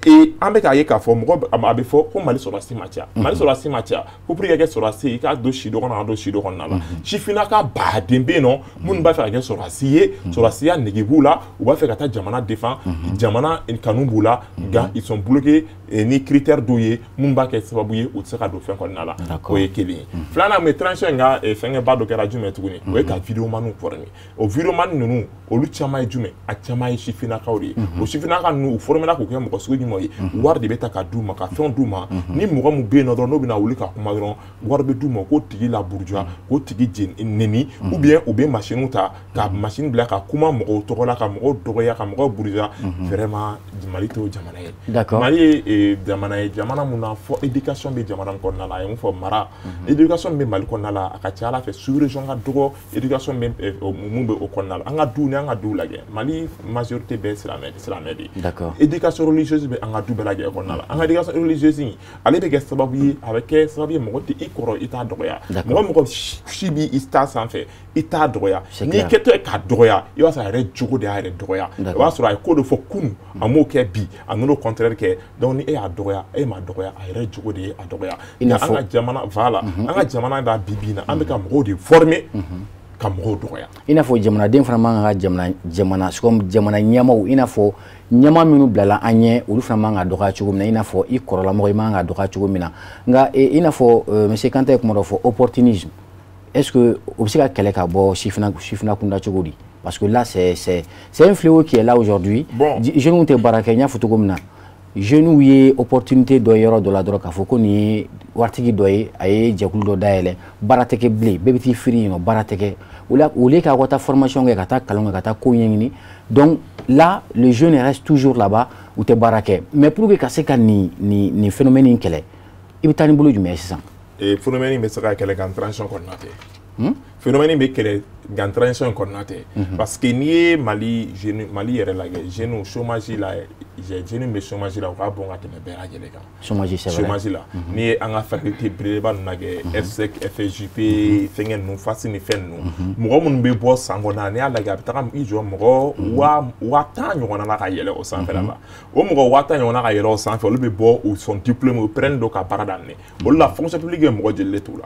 et an bɛ k'a ye k'a fɔ mɔgɔ a bɛ fɔ ko Mali sɔrɔdasi ma ca, Mali sɔrɔdasi ma ca, ko pour que ka kɛ sɔrɔdasi ye, i k'a don si dɔ kɔnɔ, ka don si dɔ kɔnɔna la. Sifinnaka baden bɛ yen nɔ minnu b'a fɛ ka kɛ sɔrɔdasi ye, sɔrɔdasiya nege b'u la, u b'a fɛ ka taa jamana défend, jamana kanu b'u la, nka ils sont bloqués ni critère dɔw ye mun b'a kɛ sababu ye u tɛ se ka don fɛn kɔnɔna la. O ye kelen ye. Filanan mun ye? Transition in ka fɛnkɛba dɔ kɛra jumɛn tuguni? O ye ka vidéomanw former. O vidéoman ninnu, olu caman ye jumɛn? A caman ye sifinnakaw de ye. O sifinnaka ninnu, u formera k'u kɛ mɔgɔ sugu jumɛn ye? Wari de bɛ ta ka d'u ma, ka fɛnw d'u ma. Ni mɔgɔ min bɛ yen nɔ dɔrɔn, n'o bɛna wuli ka kuma dɔrɔn, wari bɛ d'u ma k'o tigi laburuja, k'o tigi neni, ou bien u bɛ machine ta ka machine bila ka kuma mɔgɔw tɔgɔ la, ka mɔgɔw dɔgɔya, ka mɔgɔw buruja. Vraiment, Mali t'o jamana ye. Mali ye jamana ye, jamana mun na fɔ éducation bɛ jamana min kɔnɔna la. A ye mun fɔ? Mara, éducation bɛ Mali kɔnɔna la, a ka ca Ala fɛ, sous région ka dɔgɔ éducation bɛ mun bɛ o kɔnɔna la. An ka du, ni an ka du lajɛ, Mali majorité bɛɛ silamɛ, silamɛ de ye. Éducation religieuse bɛ an ka du bɛɛ lajɛlen kɔnɔna la. An ka éducation religieuse in, ale bɛ kɛ sababu ye, a bɛ kɛ sababu ye, mɔgɔ tɛ i kɔrɔ, i t'a dɔgɔya. Mɔgɔ si b'i ta sanfɛ, i t'a dɔgɔya. N'i kɛtɔ ye k'a dɔgɔya, i b'a sɔrɔ a yɛrɛ jogo de y'a yɛrɛ dɔgɔya. O b'a sɔrɔ a ye ko dɔ fɔ kunun, a m'o kɛ bi, a nan'o contraire kɛ. Donc ni e y'a dɔgɔya, e m'a dɔgɔya, a yɛrɛ jogo de ye a dɔgɔya. An ka jamana, voilà, an ka jamana b'a bi bi in na, an bɛ ka mɔgɔw de former ka mɔgɔw dɔgɔya. I n'a fɔ jamanaden fana man kan ka jamana, jamana jamana ɲɛmaaw, i n'a fɔ ɲɛmaa minnu bilala an ɲɛ, olu fana man ka dɔgɔya cogo min na, i n'a fɔ i kɔrɔlamɔgɔ, i man ka dɔgɔya cogo min na. Nka i n'a fɔ monsieur Kante ye kuma dɔ fɔ, opportunisme, est-ce que o bɛ se ka kɛlɛ ka bɔ sifina, sifina kunda cogo di? Parce que là, c'est un fléau qui est là aujourd'hui. Bon, jeunes tɛ baara kɛ. N y'a fɔ cogo min na, jeunes ye opportunité dɔ yɔrɔ dɔ la dɔrɔn, k'a fɔ ko nin ye waritigi dɔ ye, a ye jɛkulu dɔ dayɛlɛ, baara tɛ kɛ bilen, bɛɛ bɛ t'i firi yen nɔ, baara tɛ kɛ. O la, au lieu k'a ka taa formation kɛ, ka taa kalan kɛ, ka taa ko ɲɛɲini, donc là, le jeune reste toujours là-bas, u tɛ baara kɛ. Mais pour que ka se ka nin phénomène in kɛlɛ, i bɛ taa ni bolo jumɛn ye sisan? Phénomène in bɛ se ka kɛlɛ kan transition kɔnɔna tɛ. Phénomène in bɛ kɛlɛ nka transition in kɔnɔna tɛ, parce que n'i ye Mali jeune, Mali yɛrɛ lajɛ, jeunes chômage la, jeunes bɛ chômage la, u ka bon ka tɛmɛ bɛɛ lajɛlen kan. Chômage, c'est vrai. Chômage la, n'i ye an ka faculté belebeleba ninnu lajɛ, FSEC, FSJP, fɛnkɛ ninnu, FAST ni fɛn ninnu, mɔgɔ minnu bɛ bɔ san kɔnɔ, n'i y'a lajɛ, a bɛ taga i jɔ mɔgɔ 10,000 ɲɔgɔnna la ka yɛlɛ o sanfɛla la. O mɔgɔ 10,000 ɲɔgɔnna ka yɛlɛ o sanfɛ, olu bɛ bɔ, u sont diplômés, u prennent don ka baara daminɛ. Olu la, fonction publique bɛ mɔgɔ joli de t'u la?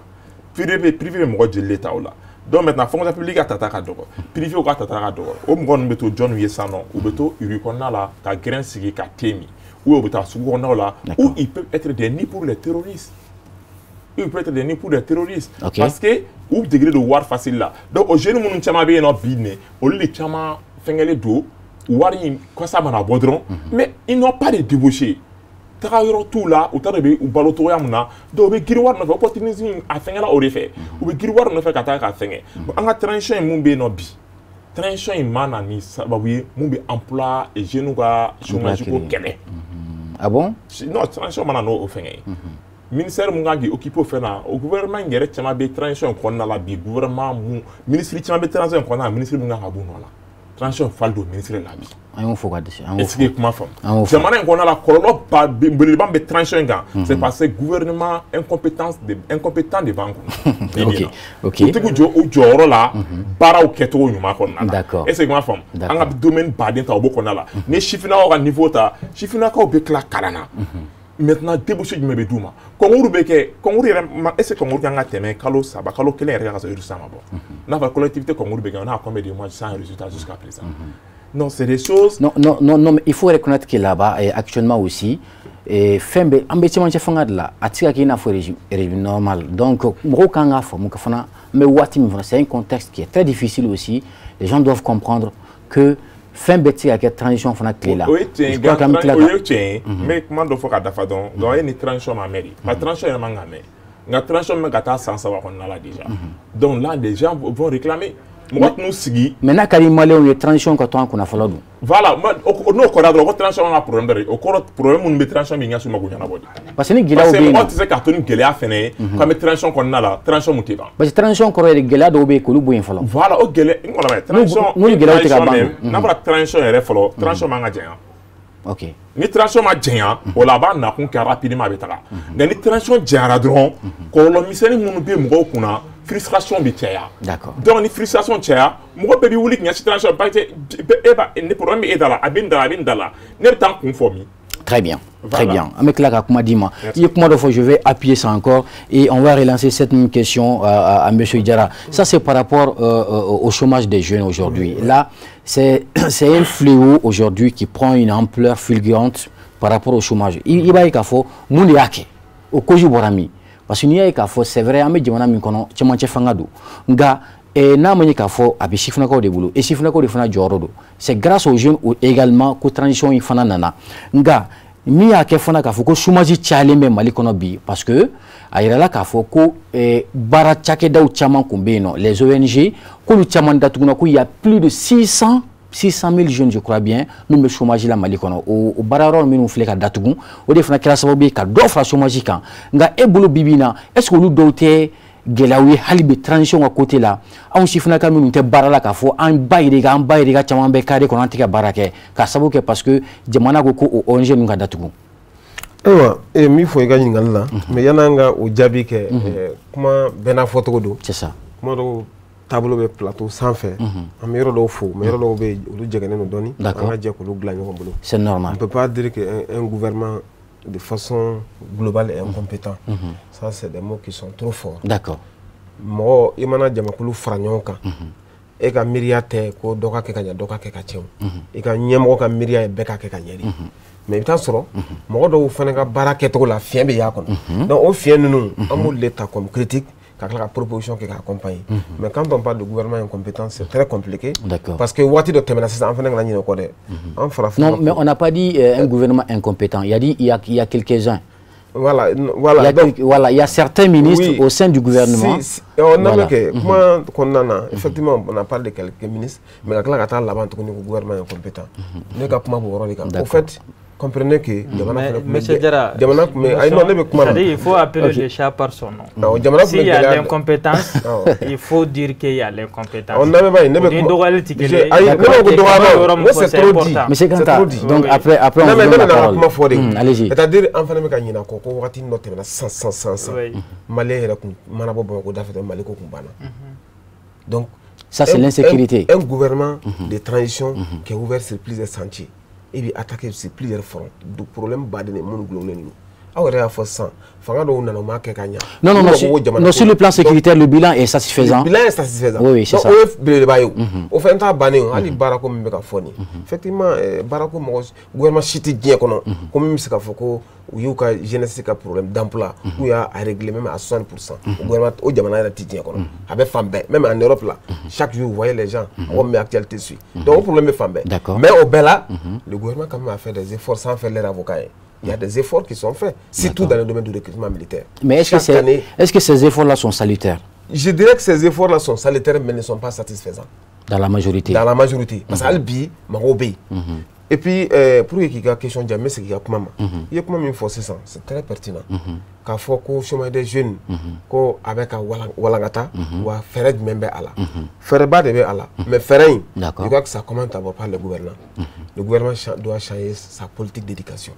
Privé bɛ mɔgɔ joli de ta o la? Donc maintenant, fonction publique ka tata ka dɔgɔ, privé ka tata ka dɔgɔ. O mɔgɔ ninnu bɛ to jɔnniw ye sisan nɔ? U bɛ to rue kɔnɔna la ka grin sigi ka thé min, ou u bɛ taa sugu kɔnɔnaw la, ou ils peuvent être des nids pour les terroristes, ils peuvent être des nids pour les terroristes. Parce que u degelen don wari facile la. Donc o jeunes minnu caman bɛ yen nɔ bi, nin olu de caman fɛngɛlen don wari in kɔsa mana bɔ dɔrɔn, mais ils n'ont pas de débouché, taga yɔrɔ t'u la, u t'a dɔn u bɛ balo cogoya min na. Donc u bɛ girin wari nɔfɛ, opportunisme a fɛngɛla o de fɛ, u bɛ girin wari nɔfɛ ka taa k'a fɛngɛ. An ka transition in mun bɛ yen nɔ bi, transition in ma na ni sababu ye mun bɛ emploi jeunes ka chômage ko kɛlɛ. Ah bon? Non, transition ma na n'o fɛngɛ ye. Ministère mun kan k'i occuper o fɛn na, o gouvernement in yɛrɛ caman bɛ transition kɔnɔna la bi. Gouvernement mun, ministre caman bɛ transition kɔnɔna la, ministre mun kan ka b'u nɔ la, transition fali don ministre la bi. An y'o fɔ ka dɛsɛ, an y'o Est-ce que kuma faamu? Jamana in kɔnɔna la, kɔlɔlɔ ba belebeleba bɛ transition in kan, c'est parce que gouvernement incompétence de incompétent de b'an kɔnɔ. Ok. U tɛ k'u jɔ u jɔyɔrɔ la baaraw kɛcogo ɲuman kɔnɔna la. D'accord. Est-ce que kuma faamu? An ka domaine baden ta, o b'o kɔnɔna la. Ni sifinnakaw ka niveau ta, sifinnakaw bɛ tila kalan na. Maintenant, débouché jumɛn bɛ d'u ma? Concours bɛ kɛ, concours yɛrɛ ma, est-ce que concours kan ka tɛmɛ kalo 3, kalo 1 yɛrɛ ka sɔrɔ résultat ma bɔ? N'a fɔra collectivité, concours bɛ kɛ, on a combien de mois sans résultat jusqu'à présent? Non, c'est des choses. Non, non, non, non, mais il faut reconnaître que là-bas, et actuellement aussi, fɛn bɛ an bɛ cɛmancɛ fanga de la, a tɛ se ka kɛ i n'a fɔ régime normal. Donc mɔgɔw kan k'a faamu ka fana an bɛ waati min fana, c'est un contexte qui est très difficile aussi. Les gens doivent comprendre que fɛn bɛɛ tɛ se ka kɛ transition fana tile la. O ye tiɲɛ ye, o ye tiɲɛ ye. N bɛ kuma dɔ fɔ ka dafa dɔrɔn. Donc e ni transition ma mɛn de, parce que transition yɛrɛ man ka mɛn, nka transition bɛ ka taa san 3 kɔnɔna la déjà. Donc là, les gens vont réclamer. Mɔgɔ tɛn'u sigi. Mais n'a ka di maliyɛnw ye, transition ka to an kunna fɔlɔ dun. Voilà, n'o kɔrɔ dɔrɔn ko transition ka problème dɔ de, o kɔrɔ problème minnu bɛ transition min ɲɛsin u ma k'o ɲɛnabɔ de. Parce que ni gɛlɛyaw bɛ yen nɔ. Parce que mɔgɔ tɛ se k'a to ni gɛlɛya fɛnɛ ye k'an bɛ transition kɔnɔna la, transition mun tɛ ban. Parce que transition kɔrɔ ye gɛlɛya dɔw bɛ yen k'olu bɔ yen fɔlɔ. Voilà, o gɛlɛya n kɔrɔ transition. N'o ni gɛlɛyaw tɛ ka ban. N'a fɔra transition yɛrɛ fɔlɔ, transition man ka janya. Ok. Ni transition ma janya, o la a b'a nakun kɛ rapidement, a bɛ taga. Nka ni transition janyara dɔrɔn, kɔlɔlɔ misɛnnin minnu bɛ mɔgɔw kunna, frustration bɛ caya. D'accord. Donc ni frustration caya, mɔgɔ bɛɛ bɛ wuli k'i ɲɛsin transition, parce que e b'a ni problème bɛ e da la, a bɛ nin da la, a bɛ nin da la, ne bɛ taa n kun fɔ min? Très bien. Très bien. An bɛ tila ka kuma d'i ma. I ye kuma dɔ fɔ, je vais appuyer ça encore et on va relancer cette même question à monsieur Diarra. Ça, c'est par rapport au chômage des jeunes aujourd'hui. Là, c'est un fléau aujourd'hui qui prend une ampleur fulgurante par rapport au chômage. I b'a ye k'a fɔ mun de y'a kɛ? O cause bɔra min? Parce que n'i y'a ye k'a fɔ, c'est vrai, an bɛ jamana min kɔnɔ, cɛmancɛ fanga don, nka n'a ma ɲɛ k'a fɔ a bɛ sifinnakaw de bolo, et sifinnakaw de fana jɔyɔrɔ don. C'est grâce aux jeunes également ko transition in fana nana. Nka min y'a kɛ fana k'a fɔ ko chômage cayalen bɛ Mali kɔnɔ bi, parce que a yirala k'a fɔ ko baara cakɛdaw caman tun bɛ yen nɔ, les ONG, k'olu caman datuguna, ko il y a plus de 600 000 jeunes, je crois bien, min bɛ chômage la Mali kɔnɔ. O baara yɔrɔ minnu filɛ ka datugu, o de fana kɛra sababu ye ka dɔ fara chômage kan. Nka e bolo, bi bi in na, est ce que olu dɔw tɛ gɛlɛyaw ye hali bi transition ka côté la, anw sifinnaka minnu tɛ baara la, k'a fɔ an ba yirika, an ba yirika caman bɛ carré kɔnɔ, an tɛ ka baara kɛ k'a sababu kɛ parce que jamana ko o ONG ninnu ka datugu? Ayiwa, min fɔ i ka ɲininkali la, mais yan'an ka o jaabi kɛ, kuma bɛɛ n'a fɔcogo don. C'est ça. Kuma dɔw taabolo bɛ plateau sanfɛ, an bɛ yɔrɔ dɔw fo, mais yɔrɔ dɔw bɛ yen, olu jɛngɛnnen don dɔɔni. D'accord. An ka jɛ k'olu dilan ɲɔgɔn bolo. C'est normal. On peut pas dire que un gouvernement de façon globale est incompétent. Ça, c'est des mots qui sont trop forts. D'accord. Mɔgɔ i mana jamakulu fara ɲɔgɔn kan, e ka miiriya tɛ ko dɔ ka kɛ ka ɲɛ, dɔ ka kɛ ka tiɲɛ. I ka ɲɛmɔgɔ ka miiriya ye bɛɛ ka kɛ ka ɲɛ de. Mais i bɛ taa sɔrɔ mɔgɔ dɔw fana ka baara kɛcogo la, fiɲɛ bɛ y'a kɔnɔ. Donc o fiɲɛ ninnu, an b'olu de ta comme critique, ka tila ka proposition kɛ k'a accompagner. Mais quand on parle de gouvernement incompétent, c'est très compliqué. D'accord. Parce que waati dɔ tɛmɛna sisan, an fana kana ɲinɛ o kɔ dɛ. An farafin. Non, mais on n'a pas dit un gouvernement incompétent. Il y a dit il y a quelques-uns. Voilà, voilà. Il y a Donc, voilà, il y a certains ministres oui, au sein du gouvernement. Si, on a Voilà. que kuma kɔnɔna na, effectivement, on a parlé de quelques ministres, mais ka tila ka taa laban tuguni ko gouvernement incompétent. Ne ka kuma b'o yɔrɔ de kan. Au fait, comprenez que jamana fana tun bɛ Monsieur Diarra, jamana tun bɛ, ayi non, ne bɛ kuma la. C'est-à-dire, il faut appeler le chat par son nom. Awɔ, jamana tun bɛ S'il y a gɛlɛya. l'incompétence, Awɔ. il faut dire qu'il y a l'incompétence. Awɔ, lamɛnbaa in, ne bɛ O ni kuma. dɔgɔyali tɛ kelen ye. Ayi, ne b'a fɔ ko dɔgɔyama, Yɔrɔ min n ko fɔ, c'est c'est trop dit. important. Monsieur C'est Kanta, trop dit. donc Oui. après on Non, vous mais donne ne la bɛna ka parole. kuma fɔ de. Allez-y. C'est-à-dire an fana bɛ ka ɲinɛ a kɔ ko wagati dɔ tɛmɛna sisan sisan sisan sisan. Oui. Maliyɛn yɛrɛ kun mana bɔ Bamakɔ da fɛ dɔrɔn, Mali ko kun banna. Donc Ça, c'est l'insécurité. Un gouvernement de transition qui est ouvert sur plusieurs sentiers et bɛ attaquer sur plusieurs fronts. Du problème baden de minnu gulonnen don. Aw yɛrɛ y'a fɔ sisan, fanga dɔw nana, u m'a kɛ ka ɲa. Non, non, N'u non, ko ko jamana non, sur ko. le plan sécuritaire, le bilan est satisfaisant. Le bilan est satisfaisant. Oui, c'est Donc, ça. o ye belebeleba ye o. O fɛn t'a bannen o. Hali baarako min bɛ ka fɔ nin. Effectivement, baarako mɔgɔ gouvernement si tɛ diɲɛ kɔnɔ ko min bɛ se k'a fɔ ko u y'u ka jeunesse ka problème d'emploi k'u y'a régler même à 60%. O gouvernement, o jamana yɛrɛ tɛ diɲɛ kɔnɔ. A bɛ fan bɛɛ, même en Europe là. Chaque jour, vous voyez les gens, mɔgɔ min bɛ actualité suit. Donc o problème bɛ fan bɛɛ. D'accord. Mais au bɛɛ la, le gouvernement quand même a fait des efforts sans faire leur avocat ye. Il y a des efforts qui sont faits, surtout dans le domaine du recrutement militaire. Mais est-ce que, Chaque année, est-ce que ces efforts-là sont salutaires? Je dirais que ces efforts-là sont salutaires, mais ne sont pas satisfaisants. Dans la majorité. Dans la majorité. Parce que hali bi, mɔgɔw bɛ yen. Et puis pour que k'i ka question jaabi, n bɛ segin i ka kuma ma. I ye kuma min fɔ sisan, c'est très pertinent. K'a fɔ ko chômage des jeunes, ko a bɛ ka walankata, wa fɛɛrɛ jumɛn bɛ a la? Fɛɛrɛba de bɛ a la, mais fɛɛrɛ in, je crois que ça commence d'abord par le gouvernement. Le gouvernement doit changer sa politique d'éducation.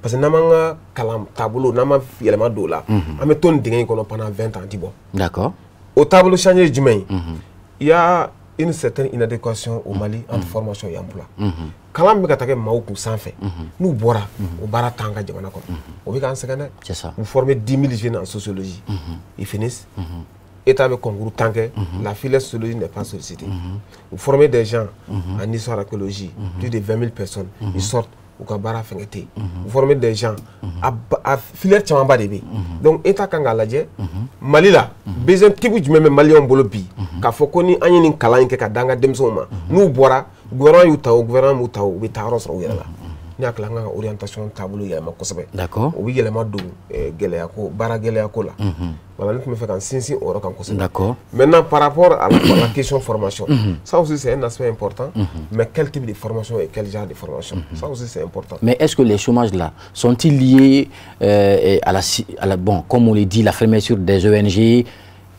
Parce que n'an m'an ka kalan taabolo, n'an ma yɛlɛma don o la, an bɛ to nin dingɛ in kɔnɔ pendant 20 ans, an ti bɔ. O taabolo changer ye jumɛn ye? Il y a une certaine inadéquation au Mali entre formation et emploi. Kalan bɛ ka taa kɛ maaw kun sanfɛ, n'u bɔra, o baara t'an ka jamana kɔnɔ, o bɛ k'an sɛgɛn dɛ. C'est ça. Vous formez 10 000 jeunes en sociologie, ils finissent, État bɛ concours tan kɛ, la filière sociologie n'est pas sollicitée. Vous formez des gens en histoire archéologie, plus de 20 000 personnes, ils sortent, u ka baara fɛngɛ tɛ yen. Vous formez des gens a filière camanba de bɛ yen. Donc État kan k'a lajɛ Mali la, besoin type jumɛn bɛ maliyɛnw bolo bi, k'a fɔ ko ni an ye nin kalan in kɛ ka d'an ka denmisɛnw ma, n'u bɔra, gouvernement y'u ta o, gouvernement m'u ta o, u bɛ taa yɔrɔ sɔrɔ u yɛrɛ la. Ne hakili la, an kan ka orientation taabolo yɛlɛma kosɛbɛ. O bɛ yɛlɛma don gɛlɛya ko, baara gɛlɛya ko la. Voilà, ne tun bɛ fɛ ka n sinsin o yɔrɔ kan kosɛbɛ. Maintenant, par rapport à la question formation, ça aussi c'est un aspect important, mais quel type de formation et quel genre de formation, ça aussi c'est important. Mais est-ce que les chômages là sont-ils liés à la, bon, comme on le dit, la fermeture des ONG,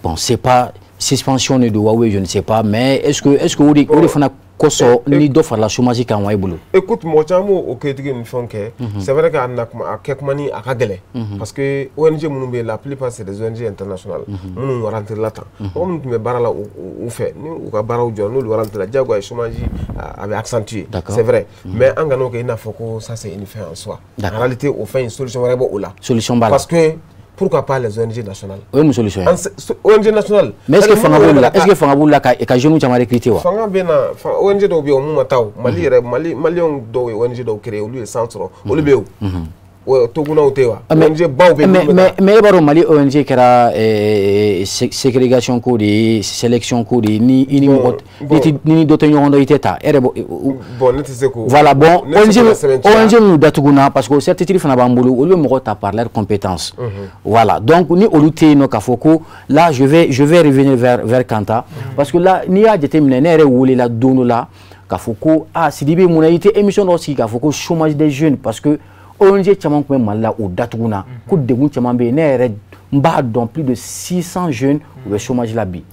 bon, c'est pas suspension de Huawei, je ne sais pas, mais est-ce que o de fana kosɔn ni dɔ farala chômage kan wa e bolo? Écoute, mɔgɔ caman b'o o critique ni fɛnw kɛ. C'est vrai que a na kuma, a kɛ kuma ni a ka gɛlɛn, parce que ONG minnu bɛ yen, la plupart c'est des ONG internationales minnu rentré la tan. Mɔgɔ minnu tun bɛ baara la u fɛ, ni u ka baaraw jɔra, n'olu rentré la, diyagoya chômage a bɛ accentuer. C'est vrai, mais an kan'o kɛ i n'a fɔ ko ça c'est une fin en soi. En réalité, o fɛn in, solution wɛrɛ bɛ o la. Solution b'a la. Parce que pourquoi pas les ONG nationales? O ye mun solution ye? ONG nationale. Mais est-ce que fanga b'olu la? Est-ce que fanga b'olu la ka jeunes caman recruter wa? Fanga bɛ na, ONG dɔw bɛ yen, o mun ma taa o. Mali yɛrɛ, Mali maliyɛnw dɔw ye ONG dɔw créer, olu ye san sɔrɔ, olu bɛ yen o. Togunaw tɛ wa? ONG baw bɛ yen. Mais e b'a dɔn Mali ONG kɛra ségrégation ko de ye, sélection ko de ye, ni i ni mɔgɔ ni dɔ tɛ ɲɔgɔn dɔn, i tɛ taa e yɛrɛ. Bon, ne tɛ se k'o. Voilà, bon, ONG minnu datuguna, parce que o certitude fana b'an bolo, olu bɛ mɔgɔ ta par leur compétence. Voilà, donc ni olu tɛ yen nɔ, k'a fɔ ko là je vais revenir vers Kanta, parce que là n'i y'a jateminɛ, ne yɛrɛ welela don dɔ la k'a fɔ ko ah Sidibe, mun na i tɛ émission dɔ sigi k'a fɔ ko chômage des jeunes, parce que ONG caman tun bɛ Mali la, o datuguna, ko degun caman bɛ yen. Ne yɛrɛ n b'a dɔn, plus de 600 jeunes u bɛ chômage la bi.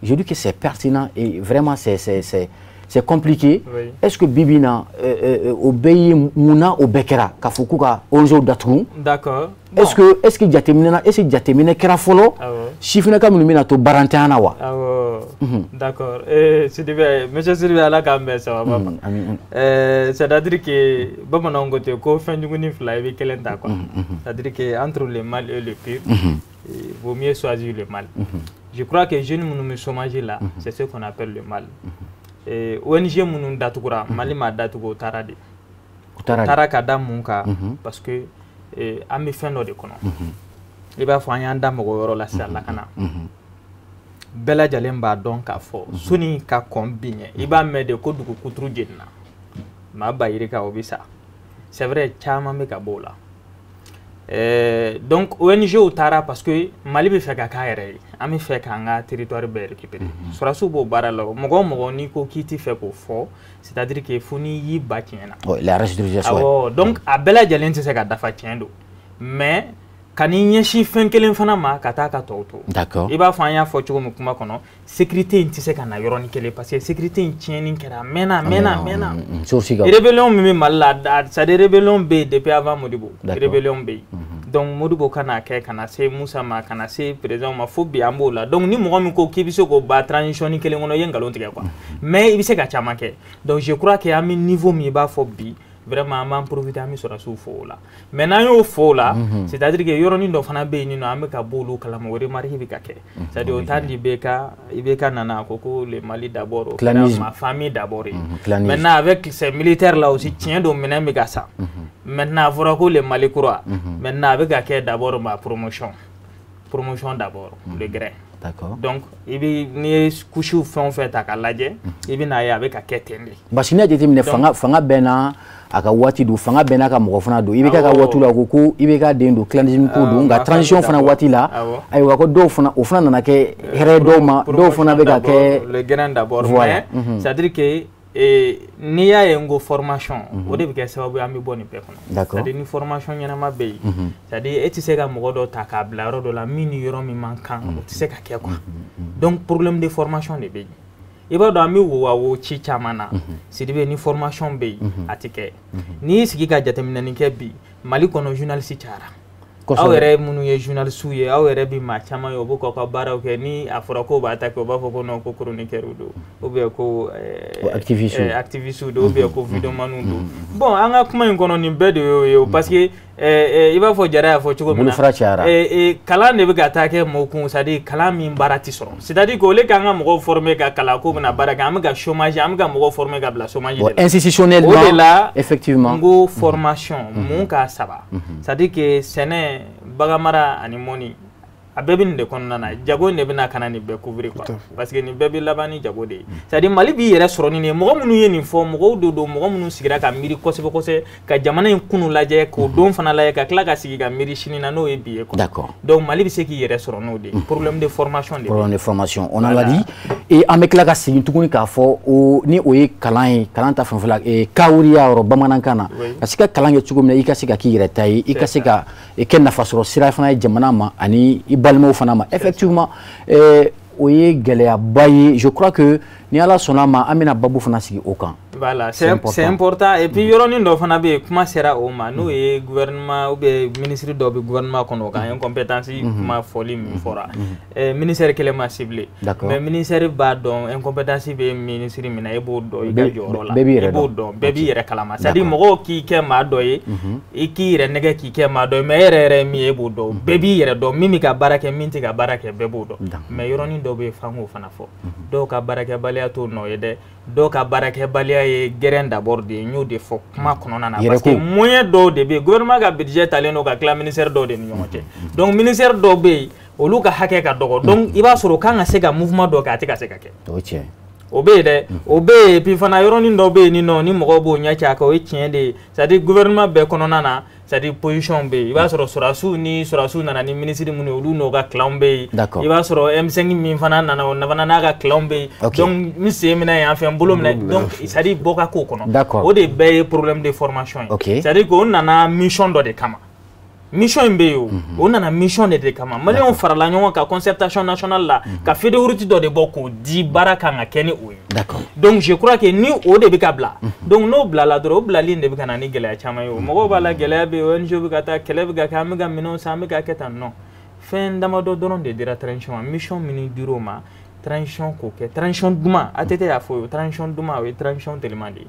Je dis que c'est pertinent et vraiment c'est compliqué. Est-ce que bi bi in na o bɛɛ ye mun na o bɛɛ kɛra k'a fɔ k'u ka ONG datugu? Est-ce que jateminɛ na, est-ce que jateminɛ kɛra fɔlɔ sifinnaka minnu bɛna to baarantanya na wa? Awɔ, d'accord. Sidibe, monsieur Sidibe, Ala k'an bɛn sababa ma. C'est-à-dire que bamananw ko ten ko fɛn jugunin fila, i bɛ kelen ta quoi. C'est-à-dire que entre le mal et le pire, il vaut mieux choisir le mal. Je crois que jeunes minnu bɛ chômage la, c'est ce qu'on appelle le mal. ONG minnu datugura, Mali m'a datugu, o taara de. O taara ka da mun kan? Parce que an bɛ fɛn dɔ de kɔnɔ. I b'a fɔ an y'an da mɔgɔ yɔrɔ la sisan, lakana. Bɛɛ lajɛlen b'a dɔn k'a fɔ soni ka kɔn bin ɲɛ, i b'a mɛn de ko dugu kuturu jenina, maa ba yirika o bɛ sa. C'est vrai, caman bɛ ka bɔ o la. Donc ONG taara parce que Mali bɛ fɛ ka k'a yɛrɛ ye, an bɛ fɛ k'an ka territoire bɛɛ récupérer. Sɔrɔdasiw b'o baara la. Mɔgɔ o mɔgɔ n'i ko k'i t'i fɛ k'o fɔ, c'est à dire que fo n'i y'i ba tiɲɛ na. La restructuration. Awɔ, donc a bɛɛ lajɛlen tɛ se ka dafa, tiɲɛ don, mais ka n'i ɲɛsin fɛn kelen fana ma ka taa ka tɔw to. I b'a fɔ an y'a fɔ cogo min kuma kɔnɔ, sécurité in tɛ se ka na yɔrɔnin kelen, parce que sécurité in tiɲɛni kɛra a mɛnna, a mɛnna, a mɛnna. Rébellion min bɛ Mali la, c'est à dire rébellion bɛ yen depuis avant Modibo. Rébellion bɛ yen. Donc Modibo ka n'a kɛ ka na se Musa ma, ka na se président ma, fo bi an b'o la. Donc ni mɔgɔ min ko k'i bɛ se k'o ban transition ni kelen kɔnɔ, i ye nkalon tigɛ quoi. Mais i bɛ se ka caman kɛ. Donc je crois que an bɛ niveau min, i b'a fɔ bi, vraiment an b'an profiter, an bɛ sɔrɔdasiw fo o la. Mais n'an y'o fo o la, c'est à dire que yɔrɔnin dɔ fana bɛ yen nɔ, an bɛ ka bɔ olu kalama, o remarque bɛ ka kɛ. C'est à dire au temps d'IBK, IBK nana a ko ko le Mali d'abord, o kɛra ma famille d'abord ye. Maintenant avec ces militaires là aussi, tiɲɛ don, minɛn bɛ ka san. Maintenant a fɔra ko le Mali kura. Maintenant a bɛ ka kɛ d'abord ma promotion. Promotion d'abord, le grain. Donc i bɛ n'i ye couche fɛn o fɛn ta k'a lajɛ, i bɛ n'a ye a bɛ ka kɛ ten de. Parce que n'i y'a jateminɛ, fanga bɛɛ n'a a ka waati don, fanga bɛɛ n'a ka mɔgɔ fana don. IBK ka waati la, ko ko IBK den don, clanisme ko don, nka transition fana waati la, ayiwa, ko dɔw fana, o fana nana kɛ hɛrɛ dɔw ma, dɔw fana bɛ ka kɛ. Le grain d'abord, mais c'est à dire que N'i y'a ye n ko formation, o de bɛ kɛ sababu ye an bɛ bɔ nin bɛɛ kɔnɔ. C'est à dire ni formation ɲɛnama bɛ yen, c'est à dire e tɛ se ka mɔgɔ dɔ ta k'a bila yɔrɔ dɔ la min ni yɔrɔ min man kan, o tɛ se ka kɛ quoi. Donc problème de formation de bɛ yen. I b'a dɔn an bɛ wo ci caman na, Sidibe, ni formation bɛ yen, a tɛ kɛ. N'i y'i sigi ka jateminɛni kɛ bi, Mali kɔnɔ journaliste cayara. Aw yɛrɛ minnu ye journaliste ye, aw yɛrɛ bi maa caman ye, o b'u k'aw ka baaraw kɛ, ni a fɔra k'o b'a ta kɛ, u b'a fɔ ko non, ko chroniqueur don, ou bien ko activiste don, ou bien ko vidéoman don. Bon, an ka kuma in kɔnɔ, nin bɛɛ de y'o ye, parce que i b'a fɔ Jara y'a fɔ cogo min na, kalan de bɛ ka taa kɛ mɔgɔw kun, c'est à dire kalan min baara tɛ sɔrɔ, c'est à dire que au lieu k'an ka mɔgɔw former ka kalan k'o bɛna baara kɛ, an bɛ ka chômage, an bɛ ka mɔgɔw former ka bila chômage de la. Institutionnellement, o de la, effectivement, n ko formation mun k'a saba, c'est à dire que sɛnɛ, baganmara ani mɔni, a bɛɛ bɛ nin de kɔnɔna na, jago in de bɛna ka na nin bɛɛ couvrir quoi, parce que nin bɛɛ bɛ laban ni jago de ye. C'est à dire Mali b'i yɛrɛ sɔrɔ nin de ye. Mɔgɔ minnu ye nin fɔ, mɔgɔw de don, mɔgɔ minnu sigira ka miiri kosɛbɛ kosɛbɛ, ka jamana in kunu lajɛ, k'o don fana lajɛ, ka tila ka sigi ka miiri sini na, n'o ye bi ye quoi. Donc Mali bɛ se k'i yɛrɛ sɔrɔ n'o de ye, problème de formation de. Problème de formation, on en l'a dit, et an bɛ tila ka segin tuguni k'a fɔ o ni o ye kalan ye, kalan ta fanfɛla, kawuriya yɔrɔ bamanankan na, ka se ka kalan kɛ cogo min na, i ka se ka k'i yɛrɛ ta ye, i ka se ka kɛ nafasɔrɔ sira fana ye jamana ma ani i balimaw fana ma. Effectivement, o ye gɛlɛyaba ye. Je crois que ni Ala sɔnna ma, an bɛna babu fana sigi o kan. Voilà, c'est important. Et puis yɔrɔnin dɔ fana bɛ yen, kuma sera o ma, n'o ye gouvernement ou bien ministre dɔ bɛ gouvernement kɔnɔ, o ka incompétence kuma fɔli min fɔra, ministère kelen ma ciblé, mais ministère b'a dɔn incompétence bɛ ministre min na, e b'o dɔn i ka jɔyɔrɔ la, i b'o dɔn, bɛɛ b'i yɛrɛ kalama. C'est à dire mɔgɔw k'i kɛ maa dɔ ye, i k'i yɛrɛ nɛgɛ k'i kɛ maa dɔ ye, mais e yɛrɛ yɛrɛ ye min ye, e b'o dɔn. Bɛɛ b'i yɛrɛ dɔn, min bɛ ka baara kɛ, min tɛ ka baara kɛ, bɛɛ b'o dɔn. Mais yɔrɔnin dɔ bɛ yen, f'an k'o fana fɔ, dɔw ka baarakɛbaliya t'o nɔ ye dɛ, dɔw ka baarakɛbaliya ye gɛrɛn d'abord de ye. N y'o de fɔ kuma kɔnɔna na, parce que moyen dɔw de bɛ yen, gouvernement ka budget talen don ka tila ministère dɔw de ni ɲɔgɔn cɛ. Donc ministère dɔw bɛ yen, olu ka hakɛ ka dɔgɔ, donc i b'a sɔrɔ o kan ka se ka mouvement dɔ kɛ, a tɛ ka se ka kɛ. O ye tiɲɛ. O bɛ yen dɛ, o bɛ yen. Et puis fana yɔrɔnin dɔ bɛ yen nɔ, ni mɔgɔw b'o ɲɛ ci a kan, o ye tiɲɛ de ye. C'est à dire gouvernement bɛɛ kɔnɔna na, c'est à dire position bɛ yen, i b'a sɔrɔ sɔrɔdasiw ni sɔrɔdasiw nana ni ministre minnu ye, olu n'o ka clan bɛ yen. I b'a sɔrɔ M5 min fana nana, o fana n'a ka clan bɛ yen. Donc n sen minɛ yan fɛ, n bolo minɛ, donc c'est à dire bɔ ka k'o kɔnɔ. O de bɛɛ ye problème de formation ye. C'est à dire que o nana mission dɔ de kama. Mission in bɛ yen, o nana mission de kama. Maliyɛnw farala ɲɔgɔn kan concertation nationale la, ka feuille de route dɔ de bɔ k'o di, baara kan ka kɛ ni o ye. Donc je crois que ni o de bɛ ka bila, donc n'o bilala dɔrɔn, o bilali in de bɛ ka na ni gɛlɛya caman ye. O mɔgɔw b'a la, gɛlɛya bɛ yen, ONG bɛ ka taa, kɛlɛ bɛ ka kɛ, an bɛ ka minɛnw san, an bɛ ka kɛ tan nɔ. Fɛn damadɔ dɔrɔn de dira transition ma, mission min dir'o ma, transition k'o kɛ. Transition duman, ATT y'a fɔ o ye, transition duman, o ye transition teliman de ye.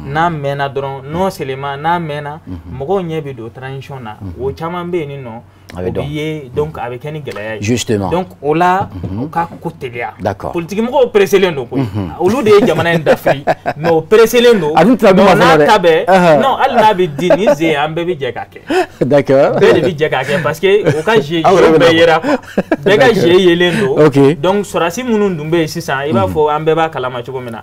N'a mɛnna dɔrɔn, non seulement n'a mɛnna, mɔgɔw ɲɛ bɛ don transition na, o caman bɛ yen nɔ, o bɛ ye, donc a bɛ kɛ ni gɛlɛya ye. Justement. Donc o la, u ka ko teliya. Politique mɔgɔw presselen don koyi, olu de ye jamana in dafiri, mais o presselen don. A dun tɛna d'u ma fɔlɔ dɛ. N'a ta bɛɛ, non, hali n'a bɛ di nin sen, an bɛɛ bɛ jɛ k'a kɛ. Bɛɛ de bɛ jɛ k'a kɛ, parce que o ka jeu bɛɛ yera quoi, bɛɛ ka jeu yelen don. Donc sɔrɔdasi minnu dun bɛ yen sisan, i b'a fɔ an bɛɛ b'a kalama cogo min na.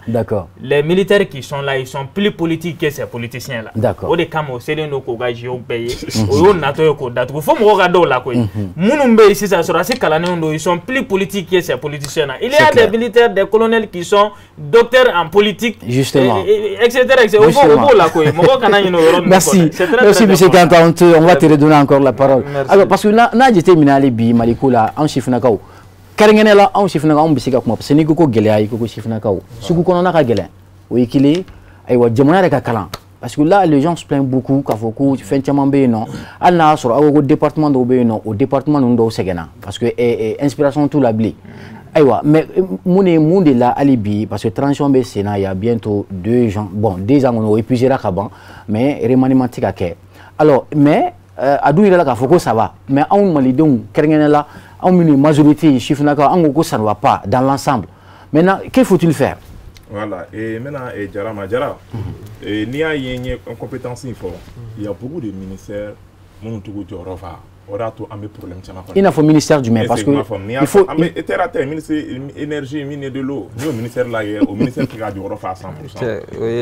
Les militaires qui sont là, ils sont plus politiques que ces politiciens là. O de kama o selen don k'o ka jeu bɛɛ ye, o y'o natɔ ye k'o datugu fo mɔgɔw ka dɔw la koyi. Minnu bɛ yen sisan, sɔrɔdasi kalannenw don, ils sont plus politiques que ces politiciens là. Il y a des militaires, des colonels qui sont docteurs en politique. Justement. Etc, etc. O b'o la koyi, mɔgɔw kana ɲinɛ o yɔrɔ ninnu kɔ. Merci. Merci monsieur Kanta, on va te redonner encore la parole. Alors parce que n'a jateminɛ hali bi Maliko la, anw sifinnakaw, kɛrɛnkɛrɛnnenya la anw sifinnakaw, anw bɛ se ka kuma, parce que n'i ko ko gɛlɛya, i ko ko sifinnakaw, sugu kɔnɔna ka gɛlɛn, o ye kelen ye. Ayiwa, jamana yɛrɛ ka kalan, parce que là les gens se plaignent beaucoup k'a fɔ ko fɛn caman bɛ yen nɔ, hali n'a y'a sɔrɔ aw ko ko département dɔw bɛ yen nɔ, o département ninnu dɔw sɛgɛnna parce que inspiration t'u la bilen. Ayiwa, mais mun de mun de la hali bi, parce que transition bɛ sen na, il y a bientôt 2 ans, bon, 2 ans kɔni o épuisera ka ban, mais remaniement tɛ ka kɛ. Alors mais a dun yɛrɛ la k'a fɔ ko ça va, mais anw malidenw, kɛrɛnkɛrɛnnenya la anw minnu ye majorité ye, sifinnakaw, an ko ko ça ne va pas dans l'ensemble. Maintenant, que faut-il faire? Voilà, et maintenant, et Jara Majara, et n'i y'a ye n ye incompétence in fɔ, il y a beaucoup de ministères minnu t'u jɔyɔrɔ fa. O de y'a to an bɛ problème caman kɔnɔ. I n'a fɔ ministère jumɛn? Parce que il faut terre à terre, ministre énergie, mine de l'eau, n'i y'o ministère lajɛ, o ministère tɛ k'a jɔyɔrɔ fa à 100%.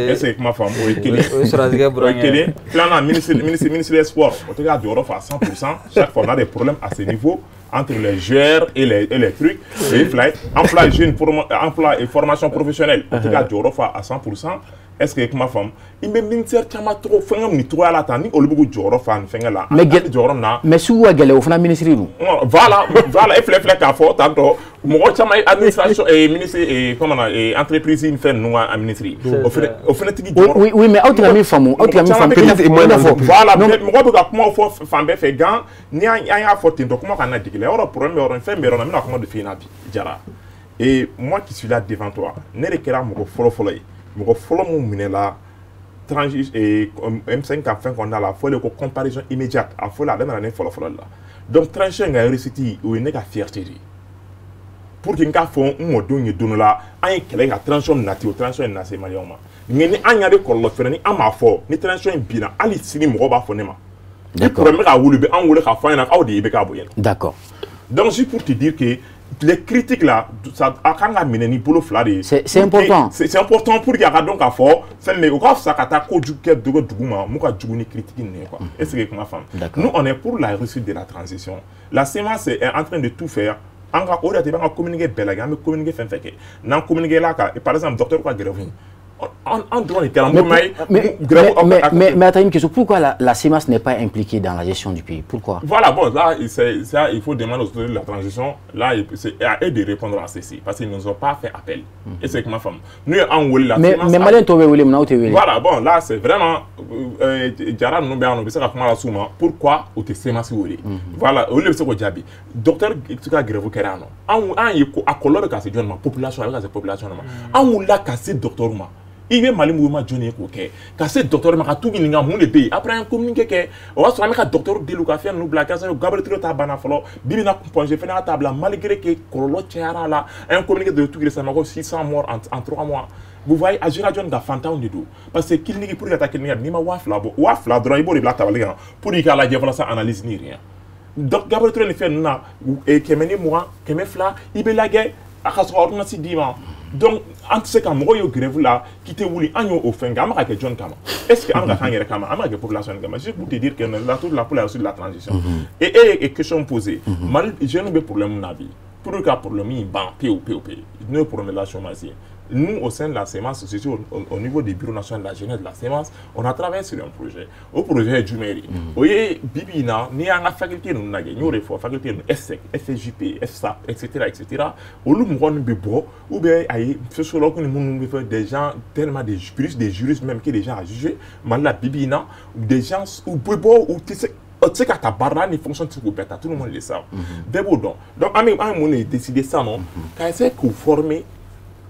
Est-ce que kuma faamu? O ye kelen. O ye sɔrɔdasikɛ burankɛ. O ye kelen. Filanan, ministre des sports, o tɛ k'a jɔyɔrɔ fa à 100%. Chaque fois on a des problèmes à ce niveau entre les joueurs et les trucs. Et fila ye, emploi jeune, emploi et formation professionnelle, o tɛ k'a jɔyɔrɔ fa à 100%. Est-ce que kuma faamu? I bɛ ministère caman tɔgɔ fɛngɛ nin cogoya la tan ni olu bɛ k'u jɔyɔrɔ fa nin fɛngɛ la. Mais jɔyɔrɔ min na. Mais sugu ka gɛlɛn o fana ministre dun. Voilà, voilà, e filɛ k'a fɔ tantɔ mɔgɔ caman ye administration ministre comment na entreprise ni fɛn ninnu ka ministre o fana tigi jɔyɔrɔ. Oui, oui, mais aw tɛ ka min faamu, aw tɛ ka min faamu. Voilà, mɔgɔ bɛ ka kumaw fɔ fan bɛɛ fɛ gan ni an y'a fɔ ten tɔ kuma kana digi la yɔrɔ problème bɛ yɔrɔ fɛn bɛ yɔrɔ la n bɛna kuma dɔ f'i ɲɛna bi Jara. Et moi qui suis là devant toi, ne de kɛra mɔgɔ fɔlɔ fɔlɔ ye. Mɔgɔ fɔlɔ mun minɛla transi M5 ka fɛn kɔnɔna la a fɔlen ko comparaison immédiate a fɔlen a daminɛ ne fɔlɔ fɔlɔ la. Donc transition in ka réussite o ye ne ka fierté de ye. Pour que n k'a fɔ n mɔdenw ye don dɔ la an ye kɛlɛ ka transition nati o transition in na se maliyɛnw ma. Nka ni an ɲɛ bɛ kɔlɔlɔ fɛnɛ ni an m'a fɔ ni transition in binna hali sini mɔgɔw b'a fɔ ne ma. Ni problème bɛ ka wuli u bɛ an wele k'a fɔ an ɲɛna aw de ye IBK bonya. D'accord. Donc juste pour te dire que les critiques là, ça a kan ka minɛ ni bolo fila de ye. C'est important. C'est important pour que a ka dɔn k'a fɔ fɛn min o ka fisa ka taa kojugu kɛ dugu dugu ma mun ka jugu ni critique ninnu ye quoi. Est-ce que kuma faamu? Nous on est pour la réussite de la transition. La CMAS est en train de tout faire. An ka o de la i b'an ka communiqué bɛɛ lajɛ an bɛ communiqué fɛn fɛn kɛ n'an communiqué la ka par exemple docteur ka grève in. Mais attends une question, pourquoi la CMAS n'est pas impliquée dans la gestion du pays? Pourquoi? Voilà, bon, là, ça, il faut demander aux autorités de la transition, là, c'est à eux de répondre à ceci, parce qu'ils ne nous ont pas fait appel. Et c'est que ma femme. Nous, en la mais Malien, tu veux. Voilà, bon, là, c'est vraiment. Jara, nous, nous, pourquoi ou te CMAS? Voilà, au lieu de ce que j'ai docteur, tu as grève au Kérano. A colère cassé, population, population, on l'a cassé, docteur. I bɛ Mali mouvement jɔnni ye k'o kɛ ka se docteur ma ka t'u ɲininka mun de bɛ yen après an communiqué kɛ o y'a sɔrɔ an bɛ ka docteur deli u ka fɛn ninnu bila k'a sɔrɔ Gabriel Touré ta banna fɔlɔ bi bi in na Point G fana y'a ta bila malgré que kɔlɔlɔ cayara a la an ye communiqué de tout récemment ko 600 morts en 3 mois. Vous voyez a géré jɔnni ka fantanw de don parce que clinique pour que ka taa clinique n'i ma 2000 bɔ 2000 dɔrɔn i b'o de bila tabali kan pour i k'a lajɛ fɔlɔ sa analyse ni rien. Donc Gabriel Touré ni fɛn ninnu na 120 200 i bɛ lajɛ a ka sɔrɔ ordonnance d'i ma. Donc, an tɛ se ka mɔgɔ ye grève la k'i tɛ wuli an y'o fɛn kɛ an bɛ ka kɛ jɔn kama? Est-ce que an bɛ ka k'an yɛrɛ kama? An bɛ ka kɛ population kama? Juste pour te dire que la tour la pour la réussite de la transition. Et e ye question posée. Mali jeunes bɛ problème na bi pour que ka problème in ban pewu pewu pewu n'o ye problème de la chômage ye. Nous, au sein de la CMAS, surtout au niveau du Bureau national de la jeunesse de la CMAS, on a travaillé sur un projet. Au projet jumɛn ye? O ye bi bi in na n'i y'an ka faculté ninnu lajɛ n y'o de fɔ faculté ninnu ESSEC, FSJP, FSAP, etc., etc. Olu mɔgɔ ninnu bɛ bɔ ou bien ayi sociologue ni minnu bɛ fɛ des gens tellement des plus des juristes même que des gens à juger Mali la bi bi in na des gens u bɛ bɔ u tɛ se o tɛ se ka ta baara la ni fonction tɛ se k'o bɛɛ ta tout le monde le sait bɛɛ b'o dɔn. Donc an bɛ an ye mun de décider sisan nɔ ka essayer k'u former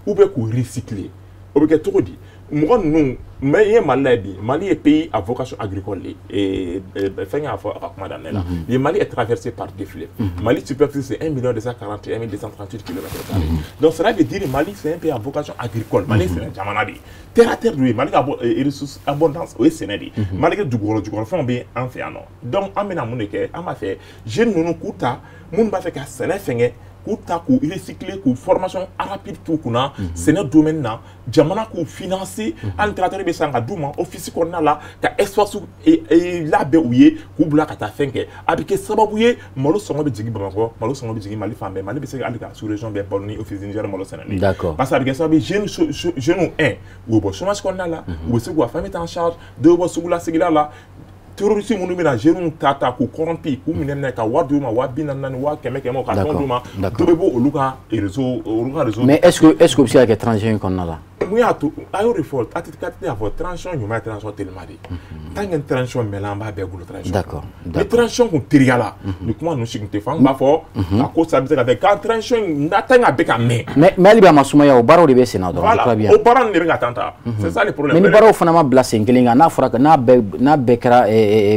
ou bien k'u recycler o bɛ kɛ cogo di mɔgɔ ninnu mais i ye Mali la bi Mali ye pays à vocation agricole de ye fɛn y'a fɔ a ka kuma daminɛ la le Mali est traversé par deux fleuves. Mali superficie c'est 1 241 238 km carrés. Donc cela veut dire Mali c'est un pays à vocation agricole. Mali ye sɛnɛ jamana de ye terre à terre de ye Mali ka ressource abondance o ye sɛnɛ de ye malgré dugukolo jukɔrɔfɛnw bɛ an fɛ yan nɔ. Donc an bɛna mun de kɛ an b'a fɛ jeunes ninnu k'u ta minnu b'a fɛ ka sɛnɛ fɛngɛ k'u ta k'u recycler k'u formation rapide k'u kunna sɛnɛ domaine na jamana k'u financer hali tracteur bɛ san ka d'u ma office kɔnɔna la ka espace labɛn u ye k'u bila ka taa fɛn kɛ a bɛ kɛ sababu ye malo sɔngɔ bɛ jigin Bamakɔ malo sɔngɔ bɛ jigin Mali fan bɛɛ Mali bɛ se hali ka sous région bɛɛ balo ni office Niger malo sɛnɛni. D'accord. Parce que a bɛ kɛ sababu ye jeunes un u bɛ bɔ chômage kɔnɔna la u bɛ se k'u ka famille ta en charge dɔw bɛ bɔ sugu la sigida la terroriste minnu bɛna jeunes ta k'u corrompi k'u minɛ ka wari d'u ma 44 100 100 ka tɔn d'u ma dɔ bɛ bɔ olu ka réseau olu ka réseau. Mais est-ce que o bɛ se ka kɛ transition in kɔnɔna la? Mun y'a to a y'o de fɔ ATT y'a fɔ transition ɲuman ye transition telima de ye tant que transition mɛnna an b'a bɛɛ bolo transition. D'accord. Ni transition kun teriyala ni kuma ninnu si kun tɛ fɔ an kun b'a fɔ a ko sa bɛ se ka kɛ quand transition n'a tant que a bɛ ka mɛn. Mais hali bi a ma sumaya o baaraw de bɛ sen na dɔrɔn. Voilà o baara ninnu de bɛ ka tan ta c'est ça le problème. Mais ni baaraw fana ma bila sen kelen kan n'a fɔra n'a bɛɛ kɛra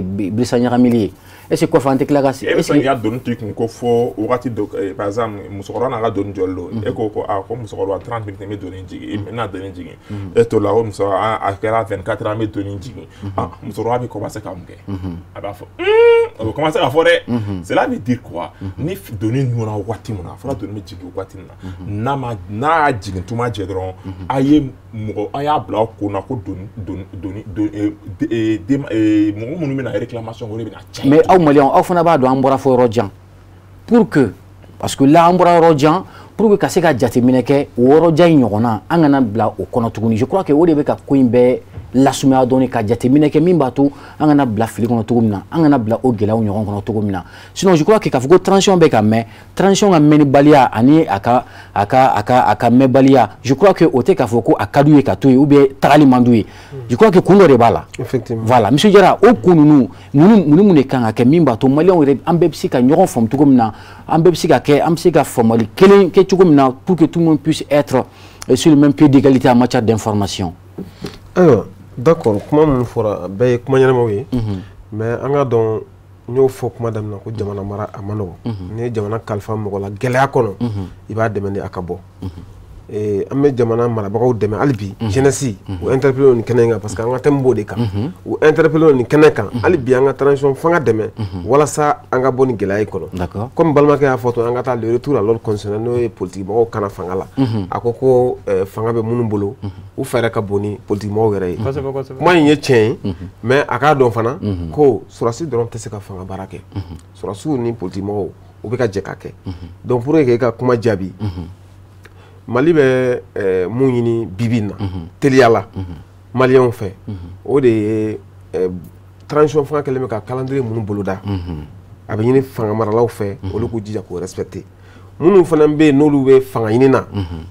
bilisa ɲagamili ye est-ce que kɔfɛ an tɛ tila ka. E bɛ se k'i ka doni to i kun ko fo wagati dɔ par exemple musokɔrɔba n'a ka doni jɔlen don e ko ko aa ko musokɔrɔba 30 minutes n bɛ doni jigin n bɛna doni jigin e t'o la ko musokɔrɔba a kɛra 24 heures an bɛ doni jigin ah musokɔrɔba bɛ commencer ka mun kɛ a b'a fɔ A bɛ commencer k'a fɔ dɛ. Cela veut dire quoi? Ni doni ɲɔna waati min na, a fɔra doni bɛ jigin waati min na, n'a ma n'a y'a jigin tuma jɛ dɔrɔn, a ye mɔgɔ a y'a bila aw kun na ko doni doni doni mɔgɔ minnu bɛna réclamation o de bɛna caya. Mais aw Maliyɛnw, aw fana b'a dɔn an bɔra fɔ yɔrɔ jan pour que, parce que là an bɔra yɔrɔ jan pour que ka se ka jateminɛ kɛ o yɔrɔ jan in ɲɔgɔnna, an kana bila o kɔnɔ tuguni. Je crois que o de bɛ ka ko in bɛɛ lasumaya dɔɔni, ka jateminɛ kɛ min b'a to an kana bila fili kɔnɔ cogo min na, an kana bila o gɛlɛyaw ɲɔgɔn kɔnɔ cogo min na. Sinon je crois que k'a fɔ ko transition bɛ ka mɛn, transition ka mɛnnibaliya ani a ka mɛnbaliya, je crois que o tɛ k'a fɔ ko a ka d'u ye ka to yen ou bien tagali man d'u ye. Je crois que kun dɔ de b'a la. Effectivement. Voilà, monsieur Jara, o kun ninnu, mun de kan ka kɛ min b'a to Maliyɛnw yɛrɛ an bɛɛ bɛ se ka ɲɔgɔn faamu cogo min na, an bɛɛ bɛ se ka kɛ, an bɛ se ka faamuyali kelen kɛ cogo min na pour que tout le monde puisse être sur le même pied d'égalité en matière d'information? Ayiwa, d'accord, kuma minnu fɔra, a bɛɛ ye kuma ɲɛnamaw ye, mais an ka dɔn, n y'o fɔ kuma daminɛ ko jamana mara a ma nɔgɔn. N'i ye jamana kalifa mɔgɔ la gɛlɛya kɔnɔ, i b'a dɛmɛ ni a ka bɔ. An bɛ jamana marabagaw dɛmɛ hali bi, jeunesse u interpellé nin kɛnɛ in kan, parce que an ka thème b'o de kan. U interpellé nin kɛnɛ kan hali bi, an ka transition fanga dɛmɛ walasa an ka bɔ nin gɛlɛya in kɔnɔ. Comme balimakɛ y'a fɔ to, an ka taa le retour à l'ordre constitutionnel, n'o ye politique mɔgɔw kana fanga la. A ko ko fanga bɛ minnu bolo, u fɛɛrɛ ka bon ni politique mɔgɔw yɛrɛ ye. Kuma in ye tiɲɛ ye, mais a k'a dɔn fana ko sɔrɔdasi dɔrɔn tɛ se ka fanga baara kɛ. Sɔrɔdasiw ni politique mɔgɔw, u bɛ ka jɛ ka kɛ. Donc pour que k'e ka kuma jaabi, Mali bɛ mun ɲini bibi in na teliya la Maliyɛnw fɛ, o de ye transition fanga kɛlen bɛ ka calendrier minnu boloda, a bɛ ɲini fanga maralaw fɛ, olu k'u jija k'o respecter. Minnu fana bɛ yen n'olu bɛ fanga ɲini na,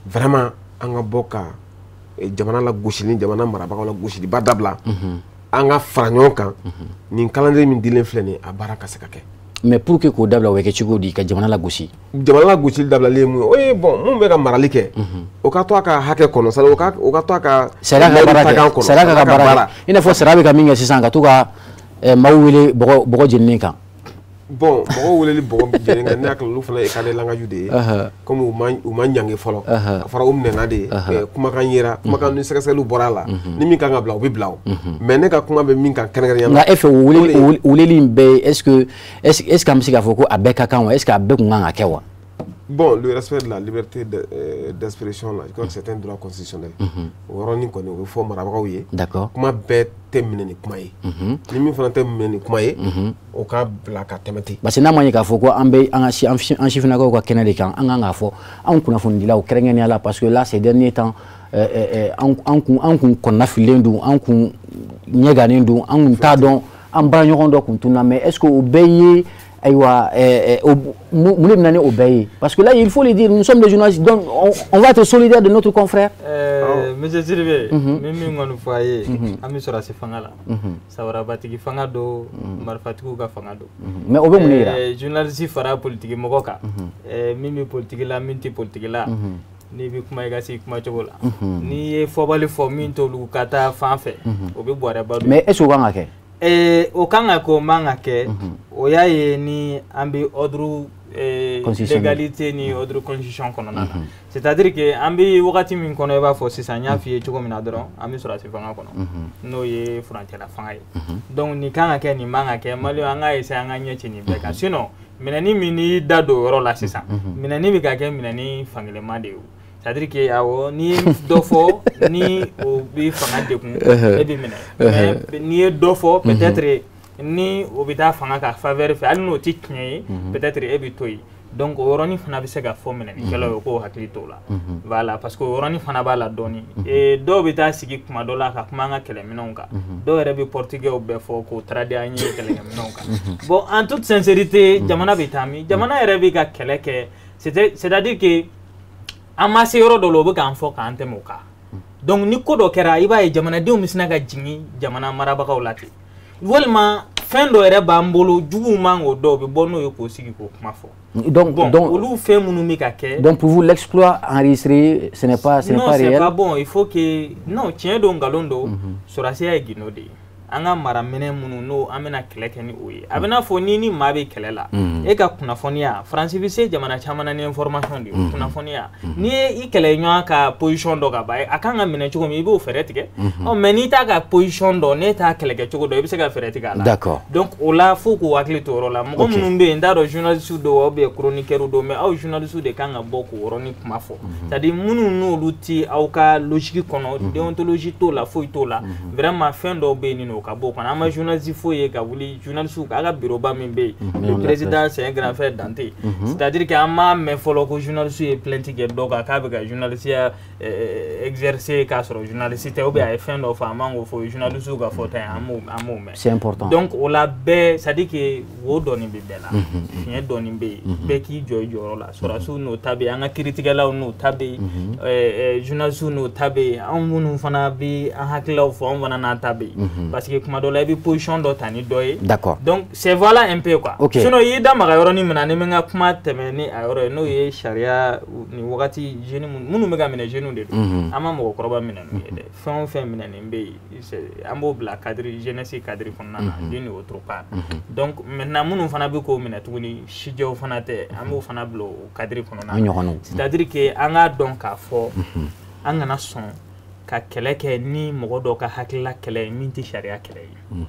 vraiment an ka bɔ ka jamana la gosili, jamana marabagaw la gosiliba dabila, an ka fara ɲɔgɔn kan, nin calendrier min dilen filɛ nin ye, a baara ka se ka kɛ. Mais pour que k'o dabila, o bɛ kɛ cogo di ka jamana lagosi? Jamana lagosili dabilalen ye mun ye? O ye bon, mun bɛ ka marali kɛ, o ka to a ka hakɛ kɔnɔ, c'est à dire o ka to a ka sariya ka baara kɛ, sariya ka baara kɛ, i n'a fɔ sariya bɛ ka min kɛ sisan, ka to ka maaw wele bɔgɔ jeninen kan. Bon, mɔgɔw weleli bɔgɔ jeninen kan, ne hakili olu fana ye cas de langage de ye, comme u ma ɲangi fɔlɔ, a fɔra u minɛna de, kumakan yera, kumakan ni sɛgɛsɛgɛliw bɔra a la, ni min kan ka bila, o bɛ bila o. Mais ne ka kuma bɛ min kan kɛrɛnkɛrɛnnenya la. Nka e fɛ, o weleli in bɛɛ, est ce que an bɛ se k'a fɔ ko a bɛɛ ka kan wa? Est ce que a bɛɛ kun kan ka kɛ wa? Bon, le respect de la liberté d'expression, là, je crois que c'est un droit constitutionnel. O yɔrɔnin kɔni, o bɛ fɔ marabagaw ye. Kuma bɛɛ tɛ minɛ ni kuma ye. Ni min fana tɛ minɛ ni kuma ye, o ka bila ka tɛmɛ ten. Parce que n'a ma ɲɛ k'a fɔ ko an bɛ an ka si an sifinnakaw ka kɛnɛ de kan, an kan k'a fɔ anw kunnafonidilaw kɛrɛnkɛrɛnnenya la, parce que là ces derniers temps, an kun kɔnɔna don, an kun ɲɛgannen don, an kun t'a dɔn, an baaraɲɔgɔn dɔ kun tununa, mais est ce que o bɛɛ ye, ayiwa, mun de bɛ na ni o bɛɛ ye? Parce que là, il faut le dire, nous sommes des journalistes, donc on va être solidaire de notre confrère. Monsieur Sidibé, n bɛ min kɔni fɔ a ye, an bɛ sɔrɔdasi fanga la, sabarabatigi fanga don, marifatigiw ka fanga don. Mais o bɛ mun de yira? Journaliste fara politique mɔgɔ kan, min bɛ politique la, min tɛ politique la, n'i bɛ kuma, i ka se kuma cogo la. N'i ye fɔbali fɔ min t'olu ka taa fan fɛ, o bɛ bɔrɛba don. Mais est ce que o kan ka kɛ? O kan ka kɛ, o man ka kɛ, o y'a ye ni an bɛ ordre légalité ni ordre constitution kɔnɔna na, c'est à dire que an bɛ wagati min kɔnɔ, i b'a fɔ sisan, n y'a f'i ye cogo min na dɔrɔn, an bɛ sɔrɔdasi fanga kɔnɔ, n'o ye furancɛla fanga ye. Donc nin kan ka kɛ, nin man ka kɛ, Maliyɛnw, an ka essayer an ka ɲɛ ci nin bɛɛ kan. Sinon minɛni min n'i y'i da don o yɔrɔ la sisan, minɛni bɛ ka kɛ minɛni fankelen de ye o. C'est à dire que awɔ, n'i ye dɔ fɔ ni o bɛ fanga degun, e bɛ minɛ, mais n'i ye dɔ fɔ peut-être ni o bɛ taa fanga ka faveur fɛ, hali n'o tɛ tiɲɛ ye, peut-être e bɛ to yen. Donc o yɔrɔnin fana bɛ se ka fɔ minɛnikɛlaw ye k'o hakili t'o la. Voilà, parce que o yɔrɔnin fana b'a la dɔɔni. Dɔw bɛ taa sigi kuma dɔ la ka kuma an ka kɛlɛminɛnw kan, dɔw yɛrɛ bɛ portugais bɛɛ fɔ k'o traduit an ye kɛlɛkɛminɛnw kan. Bon, en toute sincérité, jamana bɛ taa min, jamana yɛrɛ bɛ ka kɛlɛ kɛ, c'est à dire que an ma se yɔrɔ dɔ la, o bɛ k'an fɔ k'an tɛmɛ o kan. Donc ni ko dɔ kɛra, i b'a ye jamanadenw bɛ sina ka jigin jamana marabagaw la ten, walima fɛn dɔ yɛrɛ b'an bolo, juguw man k'o dɔn, u bɛ bɔ n'o ye k'o sigi k'o kuma fɔ. Donc, bon, donc, olu fɛn minnu bɛ ka kɛ. Donc pour vous, l'exploit enregistré, ce n'est pas, ce n'est non, pas c'est réel. pas bon. Il faut que, non, tiɲɛ don, nkalon don, sɔrɔdasiya ye gindo de ye. An ka maraminɛ minnu n'o an bɛna kɛlɛ kɛ ni o ye, a bɛ n'a fɔ ni maa bɛ kɛlɛ la, e ka kunnafoniya, Faransi bɛ se jamana caman na ni information de ye, kunnafoniya. N'i ye i kɛlɛ ɲɔgɔn ka position dɔ ka ban, a kan ka minɛ cogo min, i b'o fɛɛrɛ tigɛ. Ɔ mais n'i t'a ka position dɔn, n'e t'a kɛlɛkɛ cogo dɔn, i bɛ se ka fɛɛrɛ tigɛ a la. D'accord. Donc o la fo k'u hakili to o yɔrɔ la. Mɔgɔ minnu bɛ yen, n t'a dɔn journaliste dɔw ou bien chroniqueur dɔw, mais aw journaliste de kan ka bɔ k'o yɔrɔnin kuma fɔ. C'est à dire minnu n'olu ti aw ka logique kɔnɔ, déontologie t'o la, foyi t'o la. Vraiment fɛn dɔw bɛ yen nɔ, o ka bɔ o kɔnɔ. An ma journaliste foyi ye ka wuli journaliste a ka bureau ba min bɛ yen, le président c'est un grand frère Dante. C'est à dire que an m'a mɛn fɔlɔ ko journaliste ye plainte kɛ dɔ kan k'a bɛ ka journaliste ya exercer k'a sɔrɔ journaliste tɛ, ou bien a ye fɛn dɔ fɔ, an man k'o fɔ journaliste ka fɔ ta ye, an m'o mɛn. C'est important. Donc o la bɛɛ, c'est à dire que wo dɔɔni bɛ bɛɛ la, fiɲɛ dɔɔni bɛ yen, bɛɛ k'i jɔ i jɔyɔrɔ la. Sɔrɔdasiw n'o ta bɛ yen, an ka kiiritigɛlaw n'o ta bɛ yen, journaliste n'o ta bɛ yen, anw minnu fana bɛ an hakililaw fɔ, anw fana n'an ta bɛ yen. Parce que kuma dɔ la i bɛ position dɔ ta ni dɔ ye. D'accord. Donc c'est voilà un peu quoi. Ok. Sinon i y'i da maga yɔrɔnin min na, ni bɛ n ka kuma tɛmɛ ni a yɔrɔ ye, n'o ye sariya nin wagati jeunes minnu bɛ ka minɛ, jeunes de don. An ma mɔgɔkɔrɔba minɛ n'u ye dɛ. Fɛn o fɛn minɛnen bɛ yen, an b'o bila cadre jeunesse cadre kɔnɔna na, d'une autre part. Donc maintenant minnu fana bɛ k'o minɛ tuguni, sijɛw fana tɛ, an b'o fana bila o cadre kɔnɔna na. An ɲɔgɔnnaw. C'est à dire que an k'a dɔn k'a fɔ an kana sɔn ka kɛlɛ kɛ ni mɔgɔ dɔ ka hakilila kɛlɛ ye min tɛ sariya kɛlɛ ye.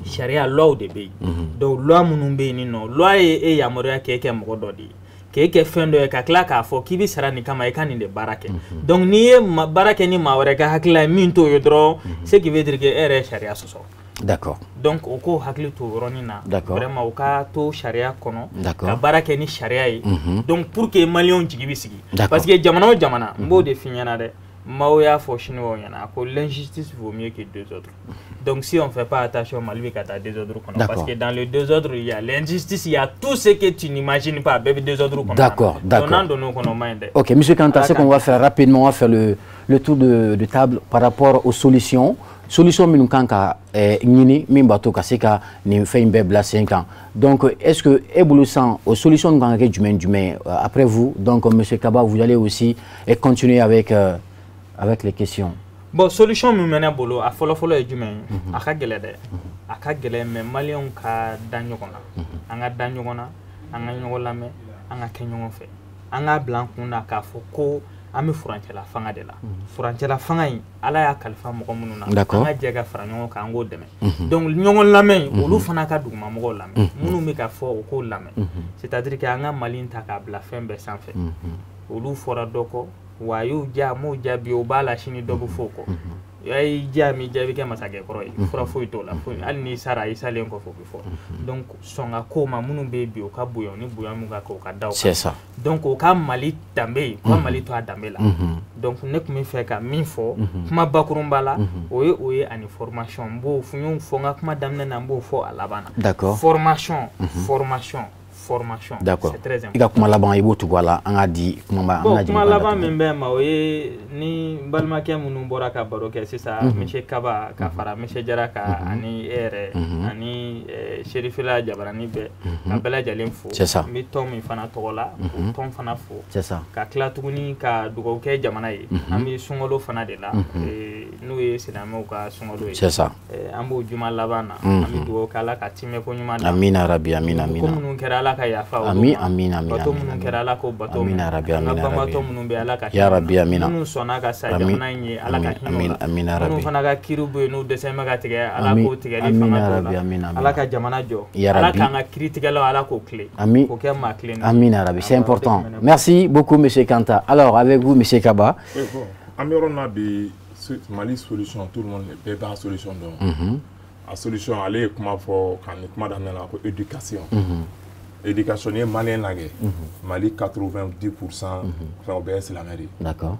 Sariya loi de bɛ yen. Donc loi minnu bɛ yen nɔ, loi ye e yamaruya k'e kɛ mɔgɔ dɔ de ye, k'e kɛ fɛn dɔ ye, ka tila k'a fɔ k'i bɛ sara nin kama, i ka nin de baara kɛ. Donc n'i ye baara kɛ ni maa wɛrɛ ka hakilila ye min t'o ye dɔrɔn, ce qui veut dire que e yɛrɛ ye sariya sɔsɔ. D'accord. Donc o k'o hakili to o yɔrɔnin na. D'accord. Vraiment u ka to sariya kɔnɔ. D'accord. Ka baara kɛ ni sariya ye. Donc pour que maliyɛnw jigi bɛ sigi. D'accord. Parce que jamana o jamana, n b'o de f'i ɲɛna dɛ. Maaw y'a fɔ chinois ɲɛna ko l'injustice vaut mieux que désordre. Donc si on ne fait pas attention, Mali bɛ ka taa désordre kɔnɔ. Parce que dans le désordre, il y a l'injustice, il y a tout ce que tu n'imagines pas, bɛɛ bɛ désordre kɔnɔ. D'accord, d'accord. Donc n'an donn'o kɔnɔ, o man ɲi dɛ. Ok, monsieur Kanta, ce qu'on va faire rapidement, on va faire le tour de table par rapport aux solutions. Solution minnu kan ka ɲini min b'a to ka se ka nin fɛn in bɛɛ bila sen kan. Donc est-ce que e bolo sisan o solution kan ka kɛ jumɛn jumɛn? Après vous, donc monsieur Kaba, vous allez aussi continuer avec avec les questions. Bon, solution min bɛ ne bolo, a fɔlɔ-fɔlɔ ye jumɛn ye? A ka gɛlɛn dɛ, a ka gɛlɛn, mais maliyɛnw ka da ɲɔgɔn na, an ka da ɲɔgɔn na, an ka ɲɔgɔn lamɛn, an ka kɛ ɲɔgɔn fɛ, an k'a bila an kun na k'a fɔ ko an bɛ furancɛla fanga de la. Furancɛla fanga in, Ala y'a kalifa mɔgɔ minnu na, an ka jɛ ka fara ɲɔgɔn kan, an k'o dɛmɛ. Donc ɲɔgɔn lamɛn, olu fana ka dugumamɔgɔw lamɛn, minnu bɛ ka fɔ o k'o lamɛn. C'est à dire que an ka Mali ta k'a bila fɛn bɛɛ sanfɛ. Olu fɔra dɔ kɔ, wa a y'u diya, a m'o jaabi, o b'a la sini dɔ bɛ fɔ o kɔ. A y'i diya m'i diya, i bɛ kɛ masakɛ kɔrɔ ye, fura foyi t'o la, foyi. Hali n'i sara, i salen kɔfɛ o bɛ fɔ. Donc sɔn ka ko ma, minnu bɛ yen bi, o ka bonya ni bonya min ka kɛ, o ka da o kan. C'est ça. Donc o ka Mali danbe ye, u ka Mali to a danbe la. Donc ne tun bɛ fɛ ka min fɔ kuma bakurunba la, o ye ani formation. N b'o n y'o fɔ n ka kuma daminɛ na, n b'o fɔ a laban na. D'accord. Formation, formation, formation. D'accord. C'est très important. I ka kuma laban, i b'o tugu a la, an k'a di kuma ma. Bon, kuma laban min bɛ ma, o ye ni n balimakɛ minnu bɔra ka baro kɛ sisan, monsieur Kaba ka fara monsieur Jara kan, ani e yɛrɛ, ani Serifila Jabarani bɛɛ, ka bɛɛ lajɛlen fo. C'est ça. N bɛ tɔn min fana tɔgɔ la, k'o tɔn fana fo. C'est ça. Ka tila tuguni ka dugawu kɛ jamana ye. An bɛ sunkalo fana de la, n'o ye silamɛw ka sunkalo ye. C'est ça. An b'o juma laban na, an bɛ dugawu kɛ Ala ka timɛko ɲuman da. Amina rabi, amina, amina. Ko minnu kɛra, Ala ka yafa olu Ami, ma. amina, amina. Bato minnu kɛra, Ala k'o bato Amina minɛ. rabi, An ka amina rabi. banbaatɔ minnu bɛ, Ala ka Ya hinɛ rabi, u la. amina. Minnu sɔnna ka sa Ami, jamana in ye, Ala ka hinɛ u amina, la. amina Minnu rabi. fana ka kiiriw bɛ yen n'u dɛsɛ bɛ ka tigɛ, Ala Ami, k'o tigɛli amina fanga t'o rabi, la. amina, amina. Ala ka jamana jɔ. Ya Ala rabi. k'an ka kiiritigɛlaw, Ala k'o tilen. Ami. K'o kɛ maa tilennen. Amina rabi, c'est Awɔ, o de important. tun bɛ ne bolo. Merci beaucoup monsieur Kanta. Alors avec vous monsieur Kaba. Oui, bon, an bɛ yɔrɔ min na bi, Mali solution, tout le monde bɛɛ b'a solution dɔn. A solution, ale ye kuma fɔ ka ni kuma daminɛ la ko éducation. Éducation, n'i ye maliyɛn lajɛ, Mali 90% fɛn o bɛɛ ye silamɛ de ye. D'accord.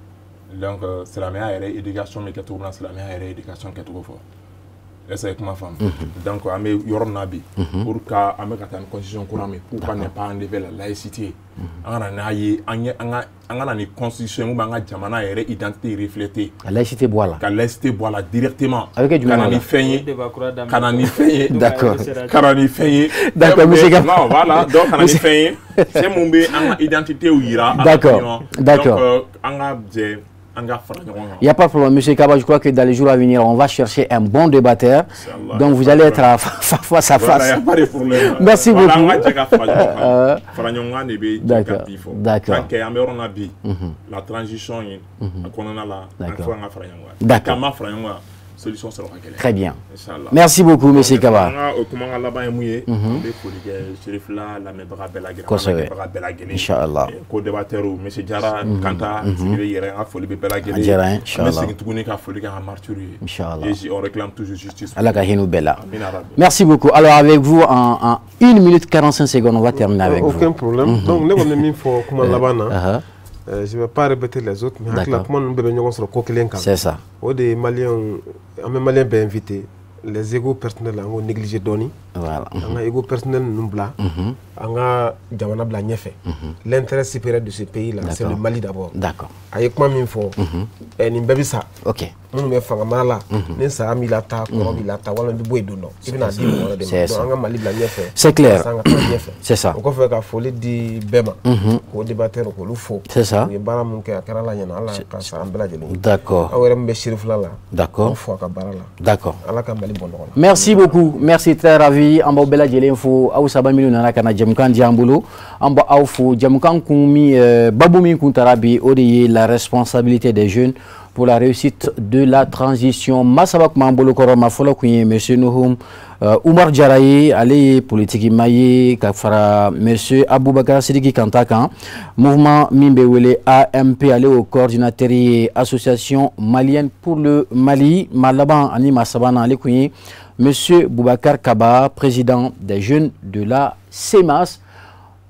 Donc silamɛya yɛrɛ éducation bɛ kɛ cogo min na, silamɛya yɛrɛ éducation kɛcogo fɔ. Est-ce que kuma faamu? Donc an bɛ yɔrɔ min na bi, pour que an bɛ ka taa ni constitution kura min, pourquoi ne pas enlever la laïcité? An kana n'a ye, an ye an ka an ka na ni constitution mun b'an ka jamana yɛrɛ identité refléter. La laïcité bɔ a la. Ka laïcité bɔ a la directement. A bɛ kɛ jumɛn Ka na la? ni fɛn O ye. débat kura daminɛ. Ka na ni fɛn ye. D'accord. Ka na ni fɛn ye. D'accord, monsieur Kaba. Non, voilà, donc ka na ni fɛn ye. Fɛn mun bɛ an ka identité yira. D'accord, d'accord. Donc an ka jɛ. An ka fara ɲɔgɔn kan. Il n'y a pas de problème, monsieur Kaba, je crois que dans les jours à venir, on va chercher un bon débatteur. Donc vous allez être à face à face. Il n'y a pas de problème. Merci beaucoup. An ka jɛ ka fara ɲɔgɔn kan. Fara ɲɔgɔn kan de bɛ jɛ ka bi fɔ. D'accord. Tant que an bɛ yɔrɔ min na bi, la transition in a kɔnɔna la, an fo an ka fara ɲɔgɔn kan. D'accord. K'an ma fara ɲɔgɔn kan, solution sɔrɔ ka gɛlɛn. Très bien. Inchallah. Merci beaucoup, monsieur Kaba. An ka o kumakan laban ye mun ye? An bɛ foli kɛ Cherifila lamɛnbaga bɛɛ lajɛlen, Kosɛbɛ. lajɛbaga bɛɛ lajɛlen. Inchallah. Co-débatteur monsieur Jara, Kanta, Sidibe yɛrɛ, an ka foli bɛ bɛɛ lajɛlen. A diyara an ye, An bɛ inchallah. segin tuguni ka foli kɛ an ka martyrs ye. Inchallah. Et on réclame toujours justice. Ala ka hinɛ u bɛɛ la. Amina rabbi. Merci beaucoup. Alors avec vous, en 1 minute 45 secondes, on va terminer avec vous. Aucun problème. Donc ne kɔni bɛ min fɔ kuma laban na, je vais pas répéter les autres, mais hakili la kuma ninnu bɛɛ bɛ ɲɔgɔn sɔrɔ ko kelen kan. C'est ça. O de ye maliyɛnw, an bɛ maliyɛn bɛɛ invité, les égos personnels, an k'o négliger dɔɔni. Voilà. An ka ego personnel ninnu bila, an ka jamana bila ɲɛfɛ. L'intérêt supérieur de ce pays là, c'est le Mali d'abord. D'accord. A ye kuma min fɔ, nin bɛɛ bɛ sa. Ok. Minnu bɛ fanga mara la, ni saya b'i la taa, kɔrɔ b'i la taa, walima i bɛ bɔ yen don dɔ, i bɛna di mɔgɔ wɛrɛ de ma. C'est Donc ça. an ka Mali bila ɲɛfɛ. C'est clair. Walasa an ka taa ɲɛfɛ. C'est ça. O kɔfɛ, ka foli di bɛɛ ma, k'o débatteur k'olu fo. C'est ça. U ye baara min kɛ, a kɛra Ala ɲɛna, Ala ka sara an bɛɛ lajɛlen ye. D'accord. Aw yɛrɛ min bɛ Cherifila la, D'accord. aw fo a ka baara la. D'accord. Ala ka Mali bɔ nɔgɔ la. Merci beaucoup. Merci, très ravi. An b'aw bɛɛ lajɛlen fo, aw saba minnu nana ka na jɛmukan di an bolo. An b'aw fo. Jɛmukan kun min babu min kun taara bi, o de ye la responsabilité des jeunes pour la réussite de la transition. Maa saba tun b'an bolo kɔrɔ. Maa fɔlɔ kun ye monsieur Nuhum Umar Jara ye, ale ye politiki maa ye, ka fara monsieur Abubakar Sidiki Kanta kan, mouvement min bɛ wele AMP, ale y'o coordinateur ye, Association malienne pour le Mali. Maa laban ani maa sabanan, ale kun ye monsieur Boubacar Kaba, président des jeunes de la CEMAS.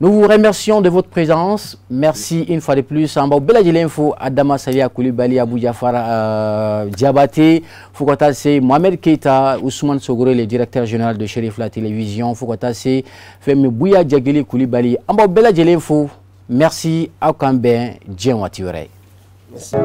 Nous vous remercions de votre présence. Merci une fois de plus. An b'aw bɛɛ lajɛlen fo, Adama Saliya Kulibali, Abou Jafar Diabaté, fo ka taa se Mohamed Keita, Ousmane Sogore, le directeur général de Cherifla Télévision, fo ka taa se fɛn min Bouya Jagili Kulibali. An b'aw bɛɛ lajɛlen fo. Merci, aw k'an bɛn diɲɛ waati wɛrɛ. Merci.